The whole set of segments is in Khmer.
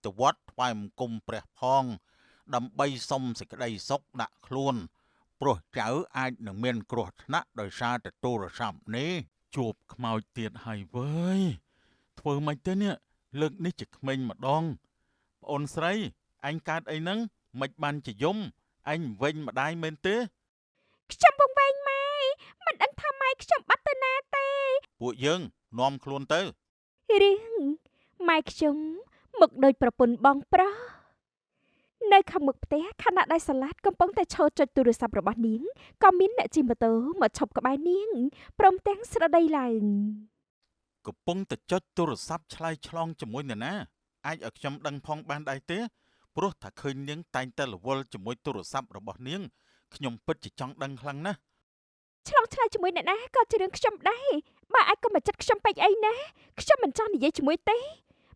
ទៅវត្តថ្វាយបង្គំព្រះផង ដើម្បីសុំសេចក្តីសុខដាក់ខ្លួន ព្រោះចៅអាចនឹងមានគ្រោះថ្នាក់ដោយសារតែទូរស័ព្ទនេះជួបខ្មោចទៀតហើយវើយធ្វើម៉េចទេនេះលើកនេះជាក្មេងម្ដងប្អូនស្រីឯងកើតអីហ្នឹងមិនបានជាយំឯងវិញម្ដាយមែនទេ ខ្ញុំវង្វេងម៉ែមិនដឹងថាម៉ែខ្ញុំបាត់ទៅណាទេ ពួកយើងនាំខ្លួនទៅ រឿងម៉ែខ្ញុំមុខដូចប្រពន្ធបងប្រុសនៅខាងមុខផ្ទះខណៈដែលសាឡាត់កំពុងតែឈរចុចទូរស័ព្ទរបស់នាងក៏មានអ្នកជិះម៉ូតូមកឈប់ក្បែរនាងព្រមទាំងស្រដីឡើង កំពុងតែចុចទូរស័ព្ទឆ្លើយឆ្លងជាមួយនរណាអាចឲ្យខ្ញុំដឹងផងបានដែរទេព្រោះថាឃើញនាងតែងតែរវល់ជាមួយទូរស័ព្ទរបស់នាងខ្ញុំពិតជាចង់ដឹងខ្លាំងណាស់ ឆ្លងឆ្លើយជាមួយអ្នកណាក៏ជារឿងខ្ញុំដែរបើអាចកុំមកចិត្តខ្ញុំពេកអីណាខ្ញុំមិនចង់និយាយជាមួយទេ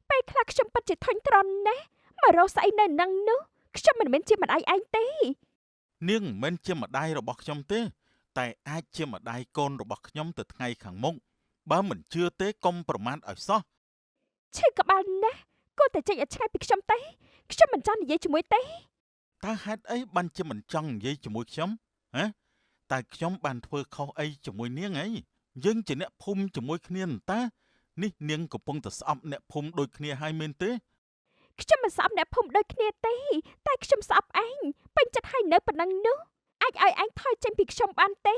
ពេលខ្លះខ្ញុំពិតជាធុញទ្រាន់ណាស់មករកស្អីនៅនឹងនោះខ្ញុំមិនមែនជាម្ដាយឯងទេ នាងមិនមែនជាម្ដាយរបស់ខ្ញុំទេ តែអាចជាម្ដាយកូនរបស់ខ្ញុំទៅថ្ងៃខាងមុខបើមិនជឿទេកុំប្រមាថឲ្យសោះ ឈឺក្បាលណាស់គួរតែចេញឲ្យឆ្ងាយពីខ្ញុំទេខ្ញុំមិនចង់និយាយជាមួយទេ តើហេតុអីបានជាមិនចង់និយាយជាមួយខ្ញុំហ៎តើខ្ញុំបានធ្វើខុសអីជាមួយនាងអីយើងជាអ្នកភូមិជាមួយគ្នានតានេះនាងកំពុងតែស្អប់អ្នកភូមិដូចគ្នាហើយមែនទេ ខ្ញុំមិនស្អប់អ្នកភូមិដូចគ្នាទេតែខ្ញុំស្អប់ឯងពេញចិត្តហើយនៅប៉ុណ្ណឹងនោះអាចឲ្យឯងថយចេញពីខ្ញុំបានទេ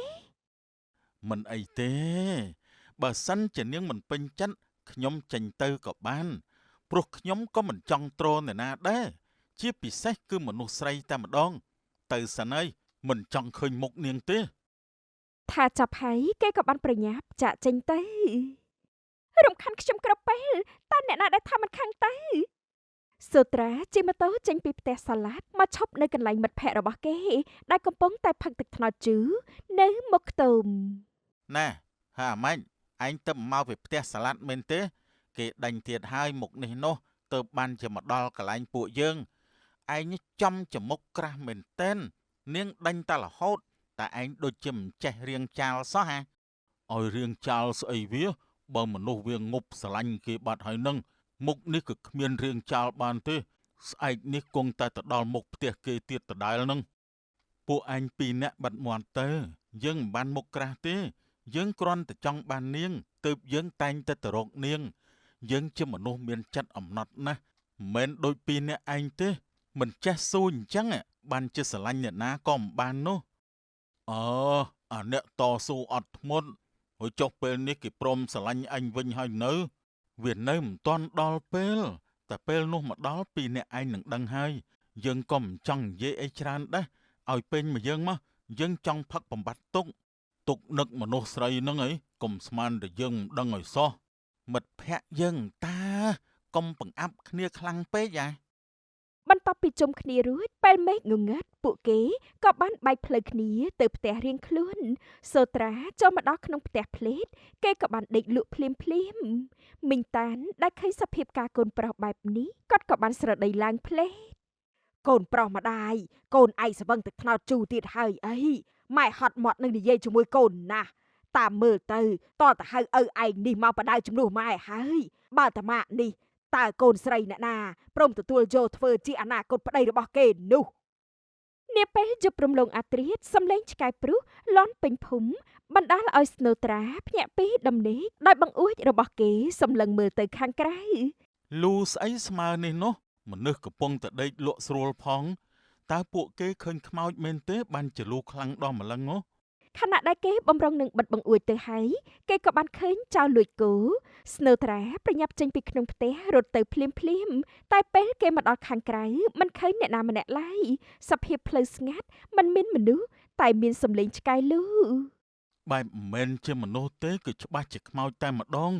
មិនអីទេបើសិនជានាងមិនពេញចិត្តខ្ញុំចេញទៅក៏បានព្រោះខ្ញុំក៏មិនចង់ទ្រនរណាដែរជាពិសេសគឺមនុស្សស្រីតែម្ដង ទៅសិនហើយមិនចង់ឃើញមុខនាងទេ ថាចាប់ហើយគេក៏បានប្រញាប់ចាក់ចេញទៅរំខានខ្ញុំគ្រប់ពេលតើអ្នកណាដែលថាមិនខាំងទៅសូត្រាជិះម៉ូតូចេញពីផ្ទះសាឡាត់មកឈប់នៅកន្លែងមិត្តភ័ក្តិរបស់គេដែលកំពុងតែផឹកទឹកត្នោតជូរនៅមុខខ្ទម ណែហាម៉េចឯងទៅមកពីផ្ទះសាឡាត់មែនទេ គេដេញទៀតហើយមុខនេះនោះទៅបានជាមកដល់កន្លែងពួកយើងឯងចំចមុខក្រាស់មែនទែននាងដេញតែរហូតតែឯងដូចជាមិនចេះរៀងចាលសោះហ่าឲ្យរៀងចាលស្អីវាបើមនុស្សវាងប់ស្រឡាញ់គេបាត់ហើយនឹងមុខនេះគឺគ្មានរៀងចាលបានទេស្អែកនេះគង់តែទៅដល់មុខផ្ទះគេទៀតដដែលនឹងពួកឯងពីរនាក់បាត់មាត់ទៅយើងមិនបានមុខក្រាស់ទេ យើងគ្រាន់តែចង់បាននាងទើបយើងតែងតែទៅរកនាង យើងជាមនុស្សមានចិត្តអំណត់ណាស់មិនមែនដូចពីរនាក់ឯងទេមិនចេះស៊ូអញ្ចឹងបានជាស្រឡាញ់អ្នកណាក៏មិនបាននោះអើអាអ្នកតស៊ូអត់ធ្មត់ហើយចុះពេលនេះគេព្រមស្រឡាញ់អញវិញហើយនៅវានៅមិនទាន់ដល់ពេលតែពេលនោះមកដល់ពីរអ្នកឯងនឹងដឹងហើយយើងក៏មិនចង់និយាយអីច្រើនដែរឲ្យពេញមកយើងមកយើងចង់ផឹកបំបត្តិទុក្ខ ទុកនឹកមនុស្សស្រីហ្នឹងអីកុំស្មានតែយើងមិនដឹងឲ្យសោះមិត្តភ័ក្តិយើងតាកុំបង្អាប់គ្នាខ្លាំងពេកអា បន្ទាប់ពីជុំគ្នារួចពេលមេឃងងឹតពួកគេក៏បានបែកផ្លូវគ្នាទៅផ្ទះរៀងខ្លួនសូត្រាចូលមកដល់ក្នុងផ្ទះផ្លេតគេក៏បានដេកលក់ភ្លាមភ្លាមមីងតានដែលឃើញសភាពការកូនប្រុសបែបនេះគាត់ក៏បានស្រដីឡើងផ្លេត កូនប្រុសម្ដាយកូនឯងស្វឹងទឹកត្នោតជូរទៀតហើយអីម៉ែហត់មាត់នឹងនិយាយជាមួយកូនណាស់តាមមើលទៅតតហៅឪឯងនេះមកបដៅជំនួសម៉ែហើយបើតាម៉ាក់នេះតើកូនស្រីអ្នកណាព្រមទទួលយកធ្វើជាអនាគតប្តីរបស់គេនោះ នាពេលយប់រំលងអាត្រៀតសំឡេងឆ្កែព្រុសលាន់ពេញភូមិបណ្ដាលឲ្យស្នូត្រាភ្ញាក់ពីដំណេកដោយបង្អួចរបស់គេសម្លឹងមើលទៅខាងក្រៅ លូស្អីស្មើនេះនោះមនុស្សកំពុងតែដេកលក់ស្រួលផងតើពួកគេឃើញខ្មោចមែនទេបានជាលូខ្លាំងដល់ម្លឹងហ៎ ខណៈដែលគេបំរុងនឹងបិទបង្អួចទៅហើយគេក៏បានឃើញចោរលួចគោស្នូត្រាប្រញាប់ចេញពីក្នុងផ្ទះរត់ទៅភ្លាមភ្លាមតែពេលគេមកដល់ខាងក្រៅមិនឃើញអ្នកណាម្នាក់ឡើយសភាពផ្លូវស្ងាត់មិនមានមនុស្សតែមានសំឡេងឆ្កែលូ បែបមិនមែនជាមនុស្សទេគឺច្បាស់ជាខ្មោចតែម្ដង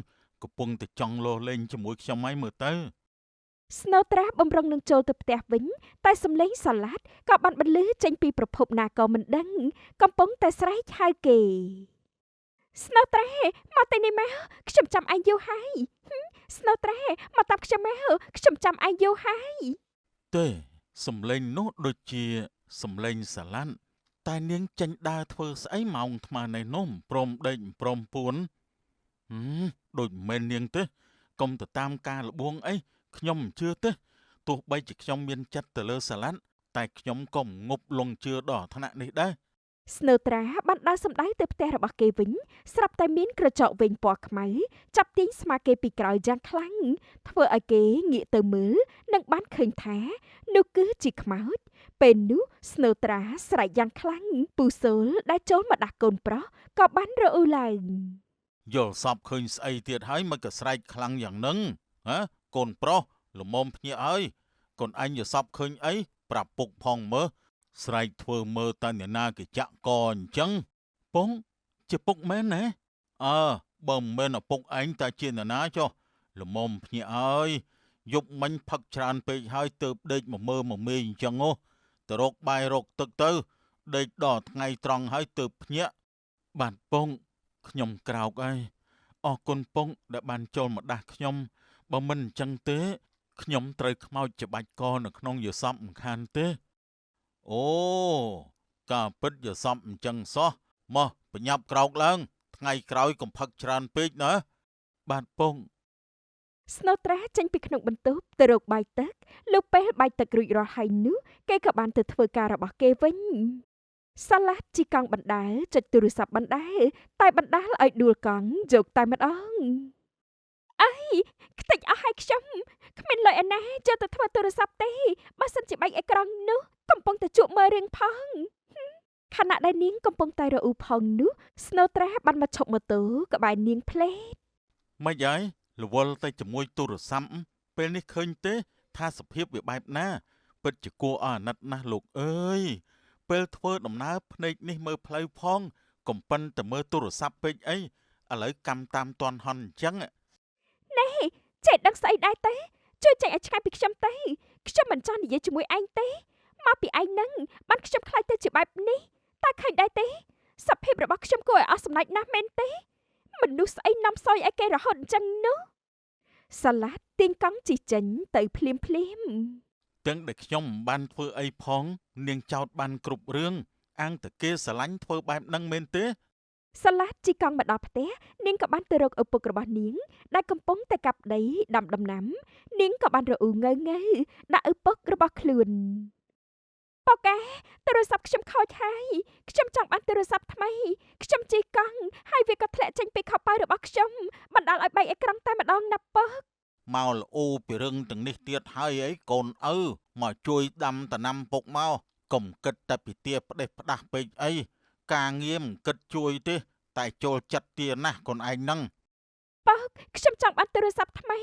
កំពុងតែចង់លោះលេងជាមួយខ្ញុំហើយមើលទៅ ស្នូត្រាបំរុងនឹងចូលទៅផ្ទះវិញតែសំឡេងសាឡាត់ក៏បានបន្លឺចេញពីប្រភពណាក៏មិនដឹងកំពុងតែស្រែកហៅគេស្នូត្រាមកទីនេះមកខ្ញុំចាំឯងយូរហើយស្នូត្រាមកតាមខ្ញុំមកខ្ញុំចាំឯងយូរហើយ ទេសំឡេងនោះដូចជាសំឡេងសាឡាត់តែនាងចេញដើរធ្វើស្អីម៉ោងថ្មនេះនោះមិនព្រមដេកមិនព្រមពួនហឹមដូចមិនមែននាងទេកុំទៅតាមការលបួងអីខ្ញុំមិនជឿទេ ទោះបីជាខ្ញុំមានចិត្តទៅលើសាឡាត់តែខ្ញុំក៏មិនងប់លងជឿដល់ថ្នាក់នេះដែរ ស្នូត្រាបានដើរសម្ដៅទៅផ្ទះរបស់គេវិញស្រាប់តែមានក្រចកវែងពណ៌ខ្មៅចាប់ទាញស្មាគេពីក្រោយយ៉ាងខ្លាំងធ្វើឲ្យគេងាកទៅមើលនិងបានឃើញថានោះគឺជាខ្មោចពេលនោះស្នូត្រាស្រែកយ៉ាងខ្លាំងពូសូលដែលចូលមកដាស់កូនប្រុសក៏បានរអ៊ូឡើង យល់សពឃើញស្អីទៀតហើយមិនក៏ស្រែកខ្លាំងយ៉ាងនឹងហ៎កូនប្រុសល្មមភ្ញាក់ហើយកូនអញយល់សពឃើញអីប្រាប់ពុកផងមើលស្រែកធ្វើមើលតែអ្នកណាគេចាក់កអញ្ចឹងពងជាពុកមែនណាអើបើមិនមែនឪពុកឯងតែជាអ្នកណាចុះល្មមភ្ញាក់ហើយយប់មិញផឹកច្រើនពេកហើយទៅដេកមកមើមកមេអញ្ចឹងហ៎ទៅរកបាយរកទឹកទៅដេកដល់ថ្ងៃត្រង់ហើយទៅភ្ញាក់បាទពងខ្ញុំក្រោកហើយអរគុណពងដែលបានចូលមកដាស់ខ្ញុំបើមិនអញ្ចឹងទេខ្ញុំត្រូវខ្មោចច្បាច់កនៅក្នុងយសពមិនខានទេអូការពិតយសពអញ្ចឹងសោះមកបញ្ញាប់ក្រោកឡើងថ្ងៃក្រោយកុំផឹកច្រើនពេកណាបាទពង ស្នូត្រាចេញពីក្នុងបន្ទប់ទៅរកបាយទឹកលុះពេលបាយទឹករួចរាល់ហើយនោះគេក៏បានទៅធ្វើការរបស់គេវិញសាឡាត់ជីកង់បណ្ដើចុចទូរស័ព្ទបណ្ដើតែបណ្ដាលឲ្យដួលកង់យកតែម្ដងអីខ្ទេចអស់ហើយខ្ញុំគ្មានលុយឯណាយកទៅធ្វើទូរស័ព្ទទេបើសិនជាបែកអេក្រង់នោះកំពុងតែជក់មើលរឿងផងខណៈដែលនាងកំពុងតែរអ៊ូផងនោះស្នូត្រាបានមកឈប់ម៉ូតូក្បែរនាងភ្លេត មិនហើយរវល់តែជាមួយទូរស័ព្ទពេលនេះឃើញទេថាសភាពវាបែបណាពិតជាគួរឲ្យអាណិតណាស់លោកអើយពេលធ្វើដំណើរភ្នែកនេះមើលផ្លូវផងកំប៉ិនតែមើលទូរស័ព្ទពេកអីឥឡូវកម្មតាមតន់ហន់អញ្ចឹង នេះចេះដឹងស្អីដែរទេជួយចេញឲ្យឆ្ងាយពីខ្ញុំទេខ្ញុំមិនចង់និយាយជាមួយឯងទេមកពីឯងនឹងបានខ្ញុំខ្លាចទៅជាបែបនេះតែឃើញដែរទេសភាពរបស់ខ្ញុំគួរឲ្យអស់សំណើចណាស់មែនទេមនុស្សស្អីនាំសយឲ្យគេរហូតអញ្ចឹងនោះសាឡាត់ទាញកង់ជិះចេញទៅភ្លាមភ្លាម ទាំងដែលខ្ញុំមិនបានធ្វើអីផងនាងចោតបានគ្រប់រឿងអាងតគេស្រឡាញ់ធ្វើបែបហ្នឹងមែនទេ សាឡាត់ជិះកង់មកដល់ផ្ទះនាងក៏បានទៅរកឪពុករបស់នាងដែលកំពុងតែកាប់ដីដាំដំណាំនាងក៏បានរអ៊ូងើងើដាក់ឪពុករបស់ខ្លួនប៉កែទូរស័ព្ទខ្ញុំខូចហើយខ្ញុំចង់បានទូរស័ព្ទថ្មីខ្ញុំជិះកង់ហើយវាក៏ធ្លាក់ចេញពីខោប៉ៅរបស់ខ្ញុំបណ្ដាលឲ្យបែកអេក្រង់តែម្ដងណាពក មកលអូពីរឿងទាំងនេះទៀតហើយអីកូនឪមកជួយដាំតំណាំពុកមកកុំគិតតែពីទាផ្ដេសផ្ដាស់ពេកអីការងារមិនគិតជួយទេតែចូលចិត្តទាណាស់កូនឯងហ្នឹង ពកខ្ញុំចង់បានទូរស័ព្ទថ្មី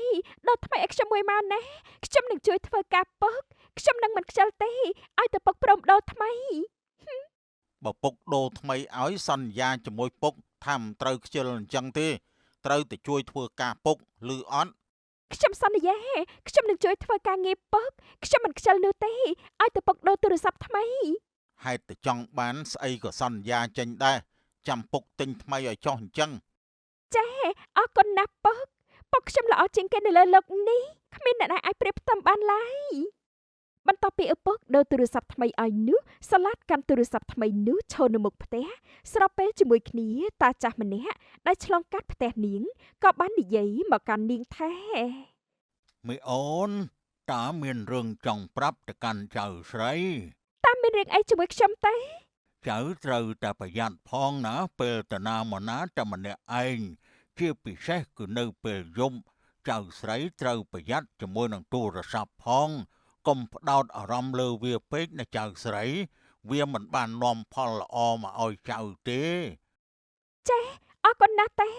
ដល់ថ្មីឲ្យខ្ញុំមួយមកណាខ្ញុំនឹងជួយធ្វើការពកខ្ញុំនឹងមិនខ្ជិលទេឲ្យតែពកព្រមដូរថ្មី បើពុកដូរថ្មីឲ្យសន្យាជាមួយពុកថាមិនត្រូវខ្ជិលអញ្ចឹងទេត្រូវតែជួយធ្វើការពុកឬអត់ ខ្ញុំសន្យាខ្ញុំនឹងជួយធ្វើការងារពកខ្ញុំមិនខ្ជិលនោះទេឲ្យតែពកដូរទូរស័ព្ទថ្មី ហេតុតែចង់បានស្អីក៏សន្យាចេញដែរចាំពុកទិញថ្មីឲ្យចោះអញ្ចឹង ចាអរគុណណាស់ពកពកខ្ញុំល្អជាងគេនៅលើលោកនេះគ្មានអ្នកណាអាចប្រៀបផ្ទឹមបានឡើយបន្ទាប់ពីឪពុកដូរទូរស័ព្ទថ្មីឲ្យនោះសាឡាត់កាន់ទូរស័ព្ទថ្មីនោះឈរនៅមុខផ្ទះស្របពេលជាមួយគ្នាតាចាស់ម្នាក់ដែលឆ្លងកាត់ផ្ទះនាងក៏បាននិយាយមកកាន់នាងថា មីអូនតាមានរឿងចង់ប្រាប់ទៅកាន់ចៅស្រី តាមានរឿងអីជាមួយខ្ញុំទេ ចៅត្រូវតែប្រយ័ត្នផងណាពេលទៅណាមកណាតែម្នាក់ឯងជាពិសេសគឺនៅពេលយប់ចៅស្រីត្រូវប្រយ័ត្នជាមួយនឹងទូរស័ព្ទផងកុំផ្ដោតអារម្មណ៍លើវាពេកណាចៅស្រីវាមិនបាននាំផលល្អមកឲ្យចៅទេ ចាអរគុណណាស់ទេ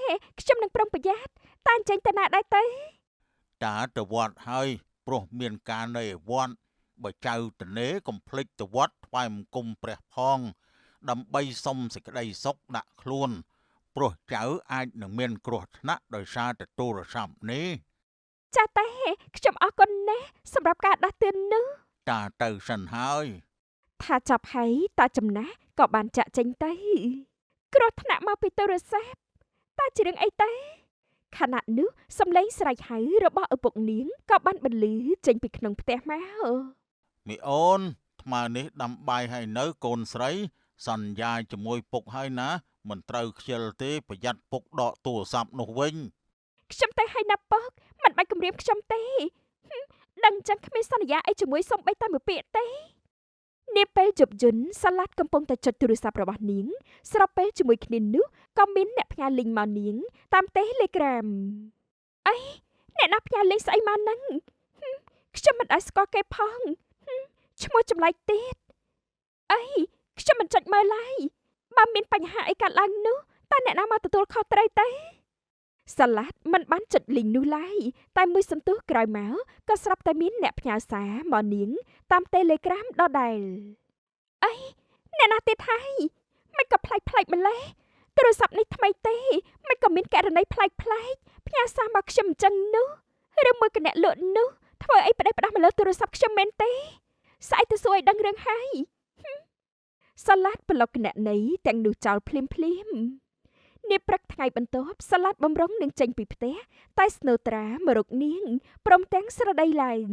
ខ្ញុំនឹងប្រុងប្រយ័ត្នតាអញ្ចឹងទៅណាដែរទេ តាទៅវត្តហើយព្រោះមានការនៅឯវត្តបើចៅតនេកុំភ្លេចទៅវត្តថ្វាយបង្គំព្រះផងដើម្បីសុំសេចក្តីសុខដាក់ខ្លួនព្រោះចៅអាចនឹងមានគ្រោះថ្នាក់ដោយសារតែទូរស័ព្ទនេះ ចាទេខ្ញុំអរគុណណាស់សម្រាប់ការដាស់តឿននោះ តាទៅសិនហើយ ថាចាប់ហើយតាចំណាស់ក៏បានចាក់ចេញទៅគ្រោះថ្នាក់មកពីទូរស័ព្ទតាជារឿងអីទេខណៈនោះសំឡេងស្រែកហៅរបស់ឪពុកនាងក៏បានបន្លឺចេញពីក្នុងផ្ទះមក មីអូនថ្មនេះដាំបាយឲ្យនៅកូនស្រីសន្យាជាមួយពុកហើយណាមិនត្រូវខ្ជិលទេប្រយ័ត្នពុកដកទូរស័ព្ទនោះវិញ ខ្ញុំទៅឲ្យណាពកមិនបាច់គំរាមខ្ញុំទេ ដឹងចឹងគ្មានសន្យាអីជាមួយសំបីតែមួយពាក្យទេនាពេលយប់យន្តសាឡាត់កំពុងតែចុចទូរស័ព្ទរបស់នាងស្របពេលជាមួយគ្នានោះក៏មានអ្នកផ្ញើលីងមកនាងតាម Telegram អីអ្នកណាផ្ញើលីងស្អីមកហ្នឹងខ្ញុំមិនដែលស្គាល់គេផងឈ្មោះចម្លែកទៀតអីខ្ញុំមិនចុចមើលឡើយបើមានបញ្ហាអីកើតឡើងនោះតើអ្នកណាមកទទួលខុសត្រូវទេសាឡាត់មិនបានចុចលីងនោះឡើយតែមួយសន្ទុះក្រោយមកក៏ស្រាប់តែមានអ្នកផ្ញើសារមកនាងតាម Telegram ដដែលអីអ្នកណាទៀតហើយមិនក៏ប្លែកប្លែកម្លេះទូរស័ព្ទនេះថ្មីទេមិនក៏មានករណីប្លែកប្លែកផ្ញើសារមកខ្ញុំអញ្ចឹងនោះឬមួយគណៈលក់នោះធ្វើអីផ្ដេសផ្ដាស់មកលើទូរស័ព្ទខ្ញុំមែនទេស្អែកទៅសួរឲ្យដឹងរឿងហើយសាឡាត់ប្លុកគណនីទាំងនោះចោលភ្លាមភ្លាមនាព្រឹកថ្ងៃបន្ទាប់សាឡាត់បំរុងនឹងចេញពីផ្ទះតែស្នូត្រាមករកនាងព្រមទាំងស្រដីឡើង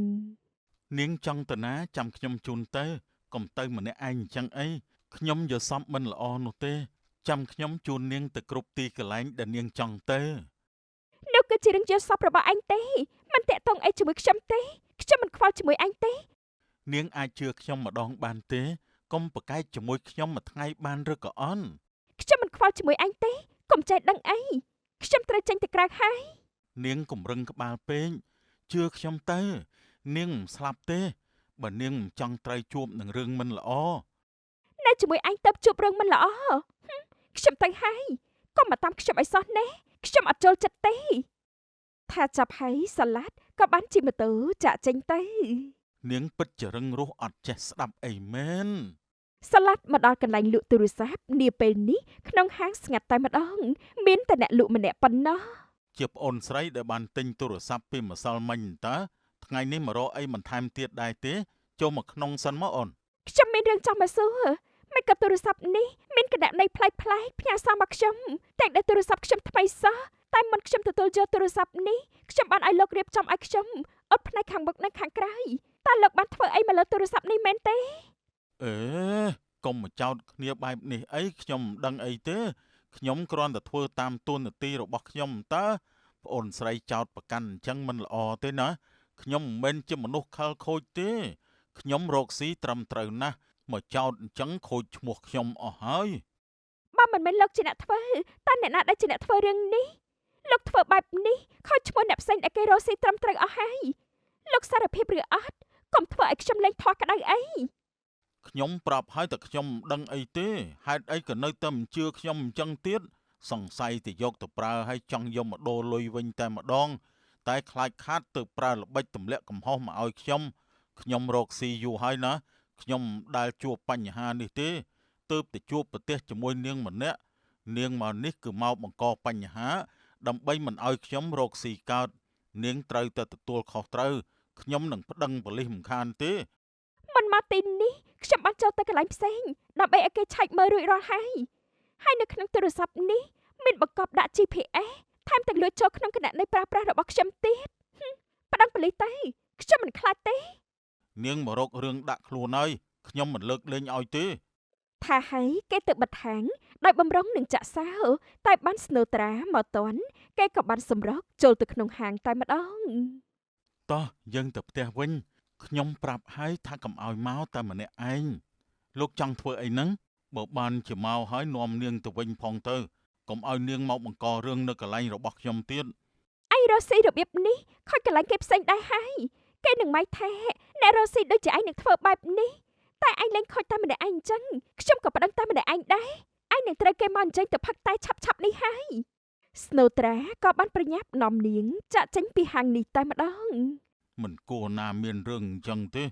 នាងចង់ទៅណាចាំខ្ញុំជូនទៅកុំទៅម្នាក់ឯងអញ្ចឹងអីខ្ញុំយល់សពមិនល្អនោះទេចាំខ្ញុំជូននាងទៅគ្រប់ទីកន្លែងដែលនាងចង់ទៅនោះគឺជារឿងយល់សពរបស់ឯងទេមិនតាក់ទងអីជាមួយខ្ញុំទេខ្ញុំមិនខ្វល់ជាមួយឯងទេនាងអាចជឿខ្ញុំម្ដងបានទេកុំប្រកែកជាមួយខ្ញុំមួយថ្ងៃបានឬក៏អន់ខ្ញុំមិនខ្វល់ជាមួយឯងទេកុំចេះដឹងអីខ្ញុំត្រូវចេញទៅក្រៅហើយនាងកំរឹងក្បាលពេកជឿខ្ញុំទៅនាងមិនស្លាប់ទេបើនាងមិនចង់ត្រូវជួបនឹងរឿងមិនល្អនៅជាមួយឯងទៅជួបរឿងមិនល្អខ្ញុំទៅហើយកុំមកតាមខ្ញុំឲ្យសោះណែខ្ញុំអត់ចូលចិត្តទេថាចាប់ហើយសាឡាត់ក៏បានជិះម៉ូតូចាក់ចេញទៅនាងពិតជារឹងរូសអត់ចេះស្ដាប់អីមែនសាឡាត់មកដល់កន្លែងលក់ទូរស័ព្ទនាពេលនេះក្នុងហាងស្ងាត់តែម្ដងមានតែអ្នកលក់ម្នាក់ប៉ុណ្ណោះជាប្អូនស្រីដែលបានទិញទូរស័ព្ទពីម្សិលមិញតើថ្ងៃនេះមករកអីបន្ថែមទៀតដែរទេចូលមកក្នុងសិនមកអូនខ្ញុំមានរឿងចង់មកសួរមិនក៏ទូរស័ព្ទនេះមានគណនីប្លែកប្លែកផ្ញើសារមកខ្ញុំតែដែលទូរស័ព្ទខ្ញុំថ្មីសោះតែមុនខ្ញុំទទួលយកទូរស័ព្ទនេះខ្ញុំបានឲ្យលោករៀបចំឲ្យខ្ញុំអត់ផ្នែកខាងមុខនិងខាងក្រោយតើលោកបានធ្វើអីមកលើទូរស័ព្ទនេះមែនទេអេកុំមកចោទគ្នាបែបនេះអីខ្ញុំមិនដឹងអីទេខ្ញុំគ្រាន់តែធ្វើតាមតួនាទីរបស់ខ្ញុំតើប្អូនស្រីចោទប្រកាន់អញ្ចឹងមិនល្អទេណាខ្ញុំមិនមែនជាមនុស្សខិលខូចទេខ្ញុំរកស៊ីត្រឹមត្រូវណាស់មកចោទអញ្ចឹងខូចឈ្មោះខ្ញុំអស់ហើយបើមិនមែនលោកជាអ្នកធ្វើតើអ្នកណាដែលជាអ្នកធ្វើរឿងនេះលោកធ្វើបែបនេះខូចឈ្មោះអ្នកផ្សេងដែលគេរកស៊ីត្រឹមត្រូវអស់ហើយលោកសារភាពឬអត់កុំធ្វើឲ្យខ្ញុំលែងធေါ်ក្តៅអីខ្ញុំប្រាប់ហើយតែខ្ញុំមិនដឹងអីទេហេតុអីក៏នៅតែមិនជឿខ្ញុំអញ្ចឹងទៀតសង្ស័យទៅយកទៅប្រើហើយចង់យកមកដូរលុយវិញតែម្ដងតែខ្លាចខាតទៅប្រើល្បិចទម្លាក់កំហុសមកឲ្យខ្ញុំខ្ញុំរកស៊ីយូរហើយណាខ្ញុំមិនដែលជួបបញ្ហានេះទេទើបទៅជួបប្រទេសជាមួយនាងម្នាក់នាងមកនេះគឺមកបង្កបញ្ហាដើម្បីមិនឲ្យខ្ញុំរកស៊ីកើតនាងត្រូវតែទទួលខុសត្រូវខ្ញុំនឹងប្តឹងប៉ូលីសមិនខានទេមិនមកទីនេះខ្ញុំបានចូលទៅកន្លែងផ្សេងដើម្បីឲ្យគេឆែកមើលរួចរាល់ហើយហើយនៅក្នុងទូរស័ព្ទនេះមានបង្កប់ដាក់ GPS ថែមទាំងលួចចូលក្នុងគណនីប្រើប្រាស់របស់ខ្ញុំទៀតប្តឹងប៉ូលីសទៅខ្ញុំមិនខ្លាចទេនាងមករករឿងដាក់ខ្លួនហើយខ្ញុំមិនលើកលែងឲ្យទេថាហើយគេទៅបិទហាងដោយបំរុងនឹងចាក់សោតែបានស្នូត្រាមកតន់គេក៏បានសម្រុកចូលទៅក្នុងហាងតែម្ដងតោះយើងទៅផ្ទះវិញខ្ញុំប្រាប់ហើយថាកុំឲ្យមកតែម្នាក់ឯងលោកចង់ធ្វើអីហ្នឹងបើបានជាមកហើយនាំនាងទៅវិញផងទៅកុំឲ្យនាងមកបង្ករឿងនៅកន្លែងរបស់ខ្ញុំទៀតឯងរកស៊ីរបៀបនេះខូចកន្លែងគេផ្សេងដែរហើយគេនឹងម៉ៃថែអ្នករកស៊ីដូចជាឯងនឹងធ្វើបែបនេះតែឯងលែងខូចតែម្នាក់ឯងអញ្ចឹងខ្ញុំក៏ប្តឹងតែម្នាក់ឯងដែរឯងនឹងត្រូវគេមកអញ្ចឹងទៅផឹកតែឆាប់ឆាប់នេះហើយស្នូត្រាក៏បានប្រញាប់នាំនាងចាក់ចេញពីហាងនេះតែម្ដងមិនគួរណាមានរឿងអញ្ចឹងទេ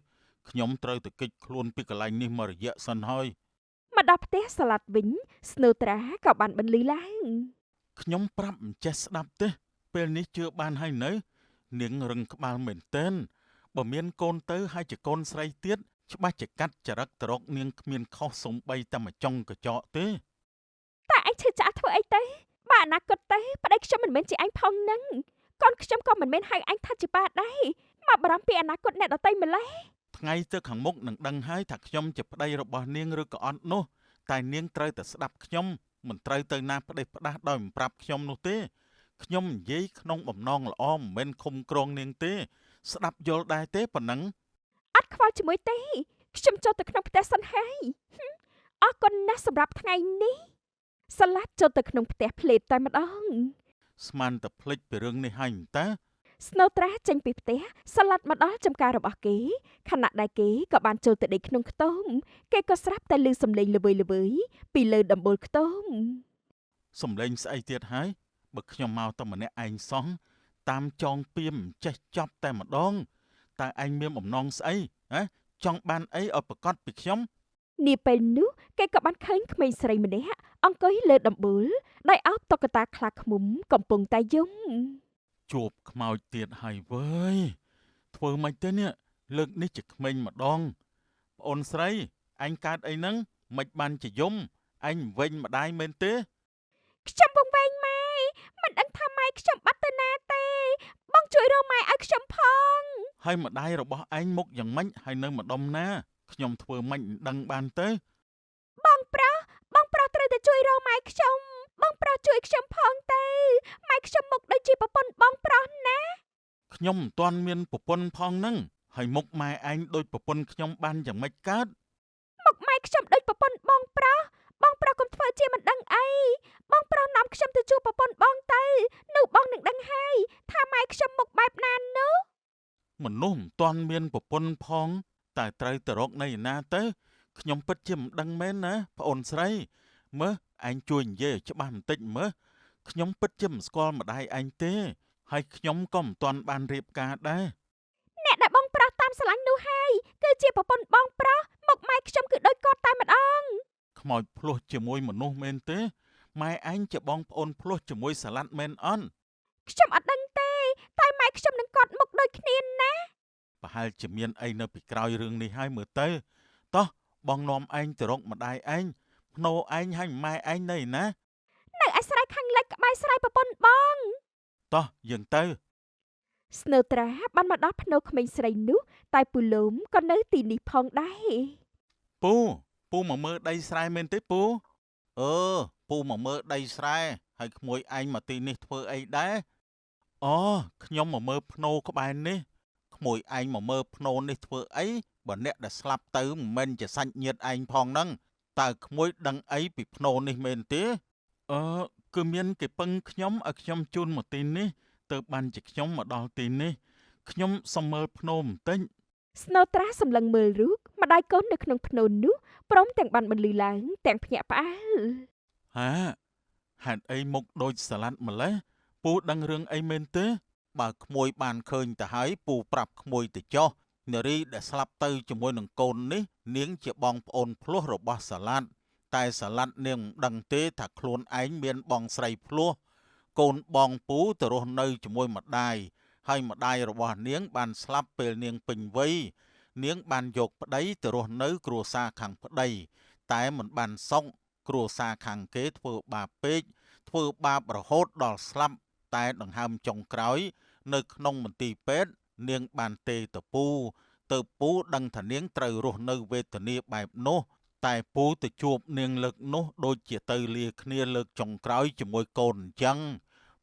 ខ្ញុំត្រូវទៅគេចខ្លួនពីកន្លែងនេះមួយរយៈសិនហើយមកដល់ផ្ទះសាឡាត់វិញស្នូត្រាក៏បានបន្លឺឡើងខ្ញុំប្រាប់មិនចេះស្ដាប់ទេពេលនេះជឿបានហើយនៅនាងរឹងក្បាលមែនទែនបើមានកូនទៅហើយជាកូនស្រីទៀតច្បាស់ជាកាត់ចរិតទៅរកនាងគ្មានខុសសំបីតែមួយចុងកញ្ចក់ទេតែឯងឈឺចាក់ធ្វើអីទៅបើអនាគតទៅប្តីខ្ញុំមិនមែនជាឯងផងនឹងកូនខ្ញុំក៏មិនមែនហៅឯងថាជាប៉ាដែរមកបារម្ភពីអនាគតអ្នកដទៃម្ល៉េះថ្ងៃទៅខាងមុខនឹងដឹងហើយថាខ្ញុំជាប្តីរបស់នាងឬក៏អត់នោះតែនាងត្រូវតែស្ដាប់ខ្ញុំមិនត្រូវទៅណាប្តេសផ្ដាស់ដោយមិនប្រាប់ខ្ញុំនោះទេខ្ញុំនិយាយក្នុងបំណងល្អមិនមែនឃុំក្រងនាងទេ ស្ដាប់យល់ដែរទេប៉ុណ្ណឹង អត់ខ្វល់ជាមួយទេខ្ញុំចូលទៅក្នុងផ្ទះសិនហើយហឹមអរគុណណាស់សម្រាប់ថ្ងៃនេះសាឡាត់ចូលទៅក្នុងផ្ទះភ្លេតតែម្ដង ស្មានតែភ្លេចពីរឿងនេះហើយតើ ស្នូត្រាចេញពីផ្ទះសាឡាត់មកដល់ចំការរបស់គេខណៈដែលគេក៏បានចូលទៅដេកក្នុងខ្ទមគេក៏ស្រាប់តែឮសំឡេងល្វើយល្វើយពីលើដំបូលខ្ទម សំឡេងស្អីទៀតហើយបើខ្ញុំមកតែម្នាក់ឯងសោះតាមចងពៀមមិនចេះចប់តែម្ដងតើឯងមានបំណងស្អីហ៎ចង់បានអីឲ្យប្រកាសពីខ្ញុំ នាពេលនោះគេក៏បានឃើញក្មេងស្រីម្នាក់អង្គុយលើដំបូលដោយអោបតុក្កតាខ្លាឃ្មុំកំពុងតែយំ ជួបខ្មោចទៀតហើយវើយធ្វើម៉េចទៅនេះលើកនេះជាក្មេងម្ដងប្អូនស្រីឯងកើតអីហ្នឹងមិនបានជាយំឯងវិញម្ដាយមែនទេ ខ្ញុំវង្វេងម៉ែមិនដឹងថាម៉ែខ្ញុំបាត់ទៅណាទេបងជួយរកម៉ែឲ្យខ្ញុំផង ហើយម្ដាយរបស់ឯងមុខយ៉ាងម៉េចហើយនៅម្ដុំណាខ្ញុំធ្វើម៉េចមិនដឹងបានទេ បងប្រុសបងប្រុសត្រូវតែជួយរកម៉ែខ្ញុំបងប្រុសជួយខ្ញុំផងទៅម៉ែខ្ញុំមុខដូចជាប្រពន្ធបងប្រុសណា ខ្ញុំមិនទាន់មានប្រពន្ធផងហ្នឹងហើយមុខម៉ែឯងដូចប្រពន្ធខ្ញុំបានយ៉ាងម៉េចកើត មុខម៉ែខ្ញុំដូចប្រពន្ធបងប្រុសបងប្រុសកុំធ្វើជាមិនដឹងអីបងប្រុសនាំខ្ញុំទៅជួបប្រពន្ធបងទៅនោះបងនឹងដឹងហើយថាម៉ែខ្ញុំមុខបែបណានោះ មនុស្សមិនទាន់មានប្រពន្ធផងតែត្រូវទៅរកនៅឯណាទៅខ្ញុំពិតជាមិនដឹងមែនណាប្អូនស្រីមើលឯងជួយនិយាយឲ្យច្បាស់បន្តិចមើលខ្ញុំពិតជាមិនស្គាល់ម្ដាយឯងទេហើយខ្ញុំក៏មិនទាន់បានរៀបការដែរ អ្នកដែលបងប្រុសតាមស្រឡាញ់នោះហើយគឺជាប្រពន្ធបងប្រុសមុខម៉ែខ្ញុំគឺដូចគាត់តែម្ដង ខ្មោចភ្លោះជាមួយមនុស្សមែនទេម៉ែឯងជាបងប្អូនភ្លោះជាមួយសាឡាត់មែនអន់ ខ្ញុំអត់ដឹងទេតែម៉ែខ្ញុំនឹងគាត់មុខដូចគ្នាណា ប្រហែលជាមានអីនៅពីក្រោយរឿងនេះហើយមើលទៅតោះបងនាំឯងទៅរកម្ដាយឯងភ្នោឯងហើយម៉ែឯងនៅឯណា នៅឯស្រែខាងលិចក្បែរស្រែប្រពន្ធបង តោះយើងទៅ ស្នូត្រាបានមកដល់ភ្នោក្មេងស្រីនោះតែពូលំក៏នៅទីនេះផងដែរ ពូពូមកមើលដីស្រែមែនទេពូអឺពូមកមើលដីស្រែហើយក្មួយឯងមកទីនេះធ្វើអីដែរអូខ្ញុំមកមើលភ្នោក្បែរនេះក្មួយឯងមកមើលភ្នោនេះធ្វើអីបើអ្នកដែលស្លាប់ទៅមិនមែនជាសាច់ញាតិឯងផងហ្នឹងតើក្មួយដឹងអីពីភ្នោនេះមែនទេអឺគឺមានគេពឹងខ្ញុំឲ្យខ្ញុំជូនមកទីនេះទៅបានជាខ្ញុំមកដល់ទីនេះខ្ញុំសុំមើលភ្នោបន្តិច ស្នូត្រាសម្លឹងមើលរូបម្ដាយកូននៅក្នុងភ្នោនោះព្រមទាំងបានបន្លឺឡើងទាំងភ្ញាក់ផ្អើល ហាហេតុអីមុខដូចសាឡាត់ម្លេះពូដឹងរឿងអីមែនទេបើក្មួយបានឃើញទៅហើយពូប្រាប់ក្មួយទៅចុះនារីដែលស្លាប់ទៅជាមួយនឹងកូននេះនាងជាបងប្អូនភ្លោះរបស់សាឡាត់តែសាឡាត់នាងមិនដឹងទេថាខ្លួនឯងមានបងស្រីភ្លោះកូនបងពូទៅរស់នៅជាមួយម្ដាយហើយម្ដាយរបស់នាងបានស្លាប់ពេលនាងពេញវ័យនាងបានយកប្តីទៅរស់នៅគ្រួសារខាងប្តីតែមិនបានសុខ គ្រួសារខាងគេធ្វើបាបពេកធ្វើបាបរហូតដល់ស្លាប់តែដង្ហើមចុងក្រោយនៅក្នុងមន្ទីរពេទ្យនាងបានទេទៅពូទៅពូដឹងថានាងត្រូវរស់នៅវេទនាបែបនោះតែពូទៅជួបនាងលើកនោះដូចជាទៅលាគ្នាលើកចុងក្រោយជាមួយកូនអញ្ចឹង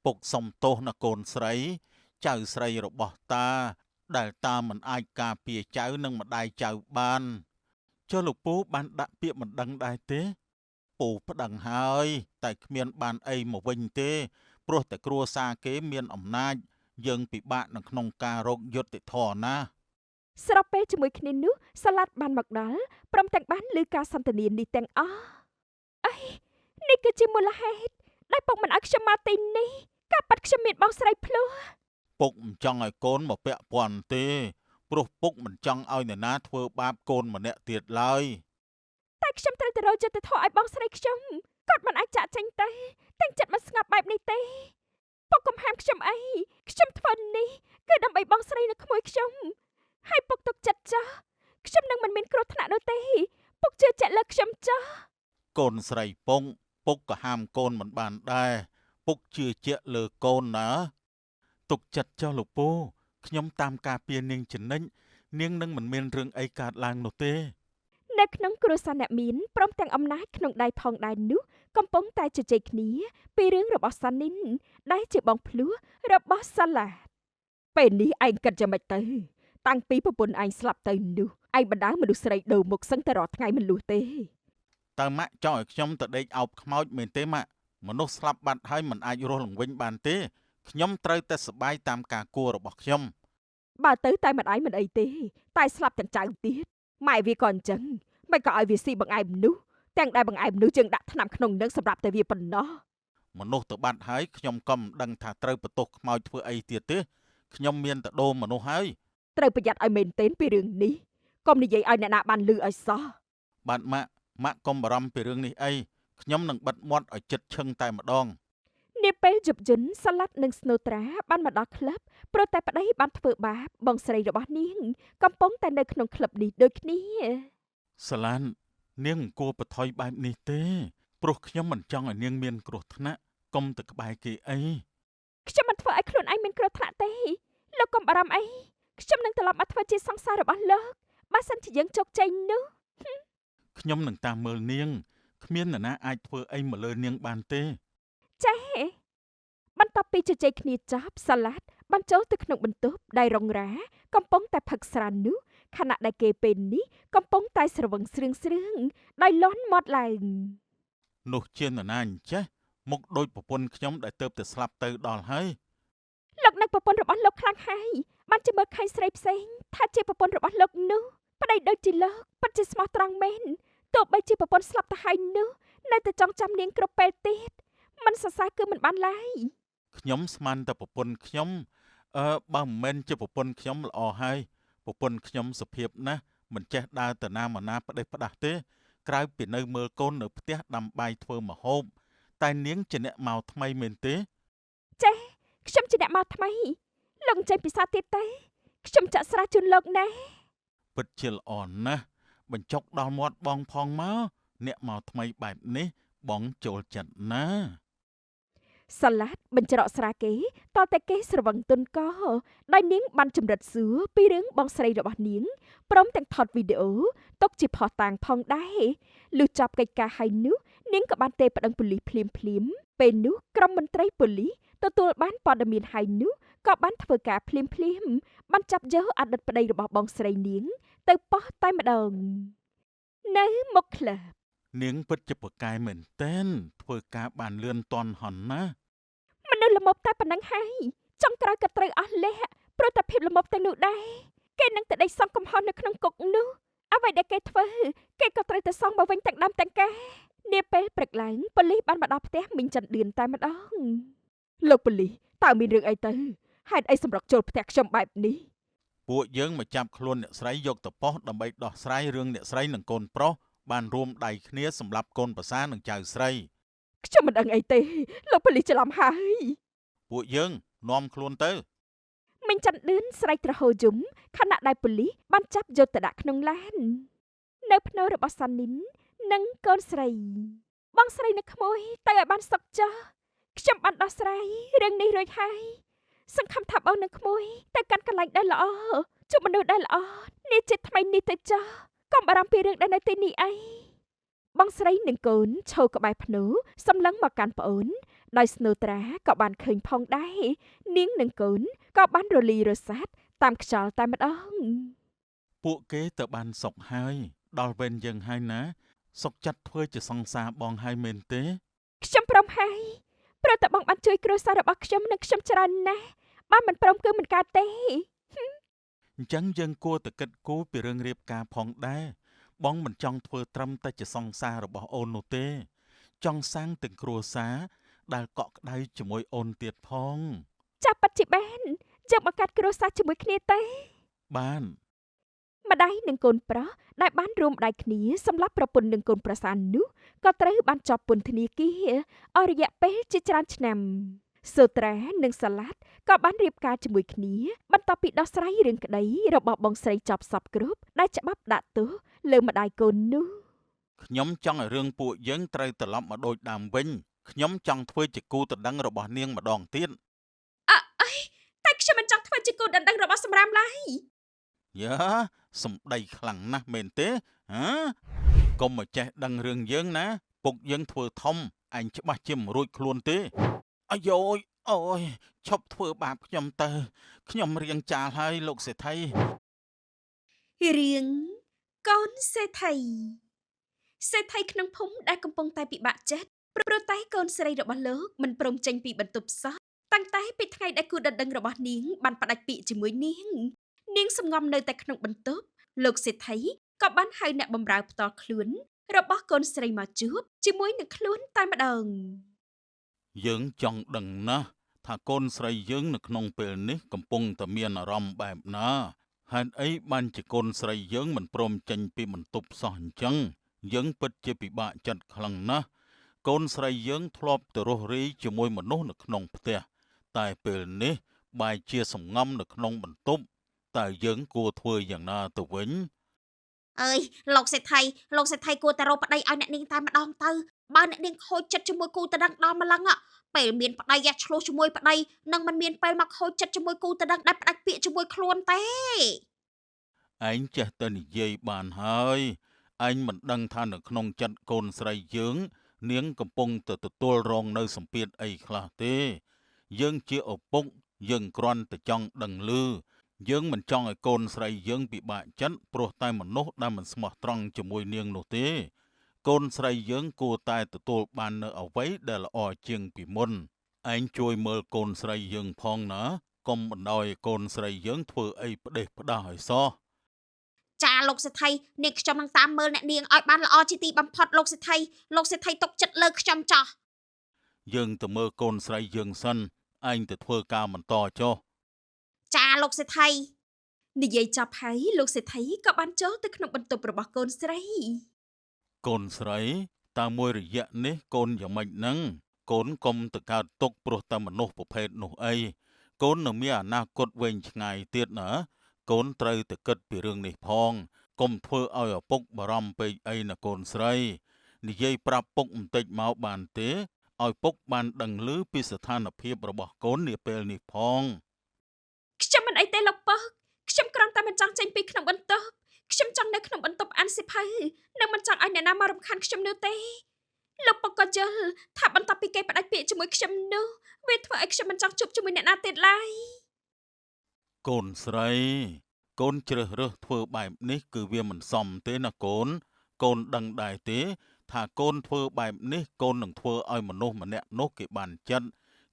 ពុកសុំទោសណាកូនស្រីចៅស្រីរបស់តាដែលតាមិនអាចការពារចៅនិងម្ដាយចៅបានចុះលោកពូបានដាក់ពាក្យបណ្ដឹងដែរទេ ពូប្តឹងហើយតែគ្មានបានអីមកវិញទេព្រោះតែគ្រួសារគេមានអំណាចយើងពិបាកនៅក្នុងការរកយុត្តិធម៌ណាស់ ស្របពេលជាមួយគ្នានោះសាឡាត់បានមកដល់ព្រមទាំងបានឮការសន្ទនានេះទាំងអស់អីនេះគឺជាមូលហេតុដែលពុកមិនឲ្យខ្ញុំមកទីនេះការប៉ັດខ្ញុំមានបងស្រីភ្លោះ ពុកមិនចង់ឲ្យកូនមកពាក់ព័ន្ធទេព្រោះពុកមិនចង់ឲ្យនរណាធ្វើបាបកូនម្នាក់ទៀតឡើយ តែខ្ញុំត្រូវទៅរកយុត្តិធម៌ឲ្យបងស្រីខ្ញុំគាត់មិនអាចចាក់ចេញទៅទាំងចិត្តមិនស្ងប់បែបនេះទេពុកកុំហាមខ្ញុំអីខ្ញុំធ្វើនេះគឺដើម្បីបងស្រីនិងក្មួយខ្ញុំហើយពុកទុកចិត្តចោះខ្ញុំនឹងមិនមានគ្រោះថ្នាក់នោះទេពុកជឿជាក់លើខ្ញុំចោះ កូនស្រីពងពុកក៏ហាមកូនមិនបានដែរពុកជឿជាក់លើកូនណាទុកចិត្តចុះលោកពូខ្ញុំតាមការពារនាងជានិច្ចនាងនឹងមិនមានរឿងអីកើតឡើងនោះទេ នៅក្នុងគ្រួសារអ្នកមានព្រមទាំងអំណាចក្នុងដៃផងដែរនោះកំពុងតែជជែកគ្នាពីរឿងរបស់សានីនដែលជាបងភ្លោះរបស់សាឡាត ពេលនេះឯងគិតយ៉ាងម៉េចទៅតាំងពីប្រពន្ធឯងស្លាប់ទៅនោះឯងបណ្ដើមនុស្សស្រីដូរមុខសឹងតែរាល់ថ្ងៃមិនលួសទេ តើម៉ាក់ចង់ឲ្យខ្ញុំទៅដេកអោបខ្មោចមែនទេម៉ាក់មនុស្សស្លាប់បាត់ហើយមិនអាចរស់ឡើងវិញបានទេខ្ញុំត្រូវតែសប្បាយតាមការគួររបស់ខ្ញុំ បើទៅតែម្ដាយមិនអីទេតែស្លាប់ទាំងចៅទៀតម៉ែវាក៏អញ្ចឹងមិនក៏ឲ្យវាស៊ីបង្អែមនោះទាំងដែលបង្អែមនោះយើងដាក់ថ្នាំក្នុងនឹងសម្រាប់តែវាប៉ុណ្ណោះ មនុស្សទៅបាត់ហើយខ្ញុំក៏មិនដឹងថាត្រូវបន្ទោសខ្មោចធ្វើអីទៀតទេខ្ញុំមានតែដូរមនុស្សហើយ ត្រូវប្រយ័ត្នឲ្យមែនទែនពីរឿងនេះកុំនិយាយឲ្យអ្នកណាបានឮឲ្យសោះ បាទម៉ាក់ម៉ាក់កុំបារម្ភពីរឿងនេះអីខ្ញុំនឹងបិទមាត់ឲ្យចិត្តឈឹងតែម្ដង នាពេលយប់យន្តសាឡាត់និងស្នូត្រាបានមកដល់ក្លឹបព្រោះតែប្តីបានធ្វើបាបបងស្រីរបស់នាងកំពុងតែនៅក្នុងក្លឹបនេះដូចគ្នា សាឡាននាងមិនគួរបថុយបែបនេះទេព្រោះខ្ញុំមិនចង់ឲ្យនាងមានគ្រោះថ្នាក់កុំទៅក្បែរគេអី ខ្ញុំមិនធ្វើឲ្យខ្លួនឯងមានគ្រោះថ្នាក់ទេលោកកុំបារម្ភអីខ្ញុំនឹងត្រឡប់មកធ្វើជាសង្សាររបស់លោកបើសិនជាយើងជោគជ័យនោះ ខ្ញុំនឹងតាមមើលនាងគ្មាននរណាអាចធ្វើអីមកលើនាងបានទេ ចា៎បន្ទាប់ពីជជែកគ្នាចប់សាឡាត់បានចូលទៅក្នុងបន្ទប់ដែលរងរ៉ាកំពុងតែផឹកស្រានោះខណៈដែលគេពេលនេះកំពុងតែស្រវឹងស្រឿងស្រឿងដោយលាន់មាត់ឡើង នោះជានរណាអញ្ចេះមុខដូចប្រពន្ធខ្ញុំដែលទៅតែស្លាប់ទៅដល់ហើយ លោកនឹកប្រពន្ធរបស់លោកខ្លាំងហើយបានជាមើលឃើញស្រីផ្សេងថាជាប្រពន្ធរបស់លោកនោះប្តីដូចជាលោកពិតជាស្មោះត្រង់មែនទោះបីជាប្រពន្ធស្លាប់ទៅហើយនោះនៅតែចង់ចាំនាងគ្រប់ពេលទៀតមិនសរសើរគឺមិនបានឡើយ ខ្ញុំស្មានតែប្រពន្ធខ្ញុំអឺបើមិនមែនជាប្រពន្ធខ្ញុំល្អហើយប្រពន្ធខ្ញុំសុភាពណាស់មិនចេះដើរទៅណាមកណាផ្ដេសផ្ដាស់ទេក្រៅពីនៅមើលកូននៅផ្ទះដាំបាយធ្វើម្ហូបតែនាងជាអ្នកមកថ្មីមែនទេ ចេះខ្ញុំជាអ្នកមកថ្មីលោកចេញពិសាទៀតទេខ្ញុំចាក់ស្រាជូនលោកណាស់ ពិតជាល្អណាស់បញ្ចុកដល់មាត់បងផងមកអ្នកមកថ្មីបែបនេះបងចូលចិត្តណាស់ សាឡាត់បញ្ច្រកស្រាគេតតែគេស្រវឹងទុនកដោយនាងបានចម្រិតសួរពីរឿងបងស្រីរបស់នាងព្រមទាំងថតវីដេអូទុកជាភស្តុតាងផងដែរលុះចប់កិច្ចការហើយនោះនាងក៏បានទេប្តឹងប៉ូលីសភ្លាមភ្លាមពេលនោះក្រុមមន្ត្រីប៉ូលីសទទួលបានព័ត៌មានហើយនោះក៏បានធ្វើការភ្លាមភ្លាមបានចាប់យកអតីតប្តីរបស់បងស្រីនាងទៅប៉ោះតែម្ដងនៅមុខក្លឹប នាងពិតជាពូកែមែនទែនធ្វើការបានលឿនទាន់ហន់ណាស់ មនុស្សល្មមតែប៉ុណ្ណឹងហើយចុងក្រោយក៏ត្រូវអស់លះព្រោះតែភាពល្មមទាំងនោះដែរគេនឹងតែដេកសងកំហុសនៅក្នុងគុកនោះអ្វីដែលគេធ្វើគេក៏ត្រូវតែសងមកវិញទាំងដើមទាំងកានាពេលព្រឹកឡើងប៉ូលីសបានមកដល់ផ្ទះមីងច័ន្ទឌឿនតែម្ដង លោកប៉ូលីសតើមានរឿងអីទៅហេតុអីសម្រុកចូលផ្ទះខ្ញុំបែបនេះ ពួកយើងមកចាប់ខ្លួនអ្នកស្រីយកទៅប៉ុស្តិ៍ដើម្បីដោះស្រាយរឿងអ្នកស្រីនិងកូនប្រុសបានរួមដៃគ្នាសម្រាប់កូនប្រសានិងចៅស្រី ខ្ញុំមិនដឹងអីទេលោកប៉ូលីសច្រឡំហើយ ពួកយើងនាំខ្លួនទៅ មីងច័ន្ទឌឿនស្រែកទ្រហោយំខណៈដែលប៉ូលីសបានចាប់យកទៅដាក់ក្នុងឡាននៅភ្នូររបស់សានីននិងកូនស្រីបងស្រីនិងក្មួយទៅឲ្យបានសុខចុះខ្ញុំបានដោះស្រាយរឿងនេះរួចហើយសង្ឃឹមថាបងនិងក្មួយទៅកាន់កន្លែងដែលល្អជួបមនុស្សដែលល្អនេះជាថ្មីនេះទៅចុះកុំបារម្ភពីរឿងដែលនៅទីនេះអីបងស្រីនិងកូនឈរក្បែរភ្នូសម្លឹងមកកាន់ប្អូនដោយស្នូត្រាក៏បានឃើញផងដែរនាងនិងកូនក៏បានរលីរសាត់តាមខ្យល់តែម្ដង ពួកគេទៅបានសុខហើយដល់វេនយើងហើយណាសុខចិត្តធ្វើជាសង្សារបងហើយមែនទេ ខ្ញុំព្រមហើយព្រោះតែបងបានជួយគ្រួសាររបស់ខ្ញុំនិងខ្ញុំច្រើនណាស់បើមិនព្រមគឺមិនកើតទេ អញ្ចឹងយើងគួរតែគិតគូរពីរឿងរៀបការផងដែរបងមិនចង់ធ្វើត្រឹមតែជាសង្សាររបស់អូននោះទេចង់សាងទាំងគ្រួសារដែលកក់ក្ដៅជាមួយអូនទៀតផង ចាប់ពិតជាបានយើងបង្កើតគ្រួសារជាមួយគ្នាទេ បាន ម្ដាយនិងកូនប្រុសដែលបានរួមដៃគ្នាសម្រាប់ប្រពន្ធនិងកូនប្រសានោះក៏ត្រូវបានជាប់ពន្ធនាគារអស់រយៈពេលជាច្រើនឆ្នាំសូត្រានិងសាឡាត់ក៏បានរៀបការជាមួយគ្នាបន្ទាប់ពីដោះស្រាយរឿងក្តីរបស់បងស្រីចប់សពគ្រប់ដែលច្បាប់ដាក់ទោសលើម្ដាយកូននោះ ខ្ញុំចង់ឲ្យរឿងពួកយើងត្រូវត្រឡប់មកដូចដើមវិញខ្ញុំចង់ធ្វើជាគូដណ្ដឹងរបស់នាងម្ដងទៀត អើអីតែខ្ញុំមិនចង់ធ្វើជាគូដណ្ដឹងរបស់សម្រាមឡើយ យ៉ាសំដីខ្លាំងណាស់មែនទេហ៎កុំមកចេះដឹងរឿងយើងណាពុកយើងធ្វើធំឯងច្បាស់ជាមិនរួចខ្លួនទេអាយ៉យ អូយឈប់ធ្វើបាបខ្ញុំទៅខ្ញុំរៀងចាលហើយលោកសេដ្ឋី រឿងកូនសេដ្ឋីសេដ្ឋីក្នុងភូមិដែលកំពុងតែពិបាកចិត្តព្រោះតែកូនស្រីរបស់លោកមិនព្រមចេញពីបន្ទប់សោះតាំងតែពីថ្ងៃដែលគូដណ្ដឹងរបស់នាងបានផ្ដាច់ពាក្យជាមួយនាងនាងសំងំនៅតែក្នុងបន្ទប់លោកសេដ្ឋីក៏បានហៅអ្នកបម្រើផ្ទាល់ខ្លួនរបស់កូនស្រីមកជួបជាមួយនឹងខ្លួនតែម្ដង យើងចង់ដឹងណាស់ថាកូនស្រីយើងនៅក្នុងពេលនេះកំពុងតែមានអារម្មណ៍បែបណាហេតុអីបានជាកូនស្រីយើងមិនព្រមចេញពីបន្ទប់សោះអញ្ចឹងយើងពិតជាពិបាកចិត្តខ្លាំងណាស់កូនស្រីយើងធ្លាប់ទៅរស់រាយជាមួយមនុស្សនៅក្នុងផ្ទះតែពេលនេះបែរជាសំងំនៅក្នុងបន្ទប់តើយើងគួរធ្វើយ៉ាងណាទៅវិញ អើយលោកសេដ្ឋីលោកសេដ្ឋីគួរតែរកប្តីឲ្យអ្នកនាងតែម្ដងទៅបើអ្នកនាងខូចចិត្តជាមួយគូតដឹងដល់ម្លឹងពេលមានប្តីឆ្លោះជាមួយប្តីនឹងមិនមានពេលមកខូចចិត្តជាមួយគូតដឹងដែលផ្ដាច់ពាក្យជាមួយខ្លួនទេ ឯងចេះតែនិយាយបានហើយឯងមិនដឹងថានៅក្នុងចិត្តកូនស្រីយើងនាងកំពុងតែទទួលរងនៅសម្ពាធអីខ្លះទេយើងជាឪពុកយើងគ្រាន់តែចង់ដឹងឮយើងមិនចង់ឲ្យកូនស្រីយើងពិបាកចិត្តព្រោះតែមនុស្សដែលមិនស្មោះត្រង់ជាមួយនាងនោះទេកូនស្រីយើងគួរតែទទួលបាននៅអ្វីដែលល្អជាងពីមុនឯងជួយមើលកូនស្រីយើងផងណាកុំបណ្ដោយឲ្យកូនស្រីយើងធ្វើអីផ្ដេសផ្ដាសឲ្យសោះ ចាលោកសេដ្ឋីនាងខ្ញុំនឹងតាមមើលអ្នកនាងឲ្យបានល្អជាទីបំផុតលោកសេដ្ឋីលោកសេដ្ឋីទុកចិត្តលើខ្ញុំចោះ យើងទៅមើលកូនស្រីយើងសិនឯងទៅធ្វើការបន្តចុះ ចាលោកសេដ្ឋី និយាយចប់ហើយលោកសេដ្ឋីក៏បានចូលទៅក្នុងបន្ទប់របស់កូនស្រី កូនស្រីតើមួយរយៈនេះកូនយ៉ាងម៉េចហ្នឹងកូនកុំទៅកើតទុក្ខព្រោះតែមនុស្សប្រភេទនោះអីកូននៅមានអនាគតវែងឆ្ងាយទៀតណាកូនត្រូវតែគិតពីរឿងនេះផងកុំធ្វើឲ្យឪពុកបារម្ភពេកអីណាកូនស្រីនិយាយប្រាប់ពុកបន្តិចមកបានទេឲ្យពុកបានដឹងឮពីស្ថានភាពរបស់កូននាពេលនេះផង ខ្ញុំមិនអីទេលោកពុកខ្ញុំគ្រាន់តែមិនចង់ចេញពីក្នុងបន្ទប់ខ្ញុំចង់នៅក្នុងបន្ទប់អានសៀវភៅនិងមិនចង់ឲ្យអ្នកណាមករំខានខ្ញុំនោះទេលោកពុកក៏យល់ថាបន្ទាប់ពីគេផ្ដាច់ពាក្យជាមួយខ្ញុំនោះវាធ្វើឲ្យខ្ញុំមិនចង់ជួបជាមួយអ្នកណាទៀតឡើយ កូនស្រីកូនជ្រើសរើសធ្វើបែបនេះគឺវាមិនសមទេណាកូនកូនដឹងដែរទេថាកូនធ្វើបែបនេះកូននឹងធ្វើឲ្យមនុស្សម្នាក់នោះគេបានចិត្ត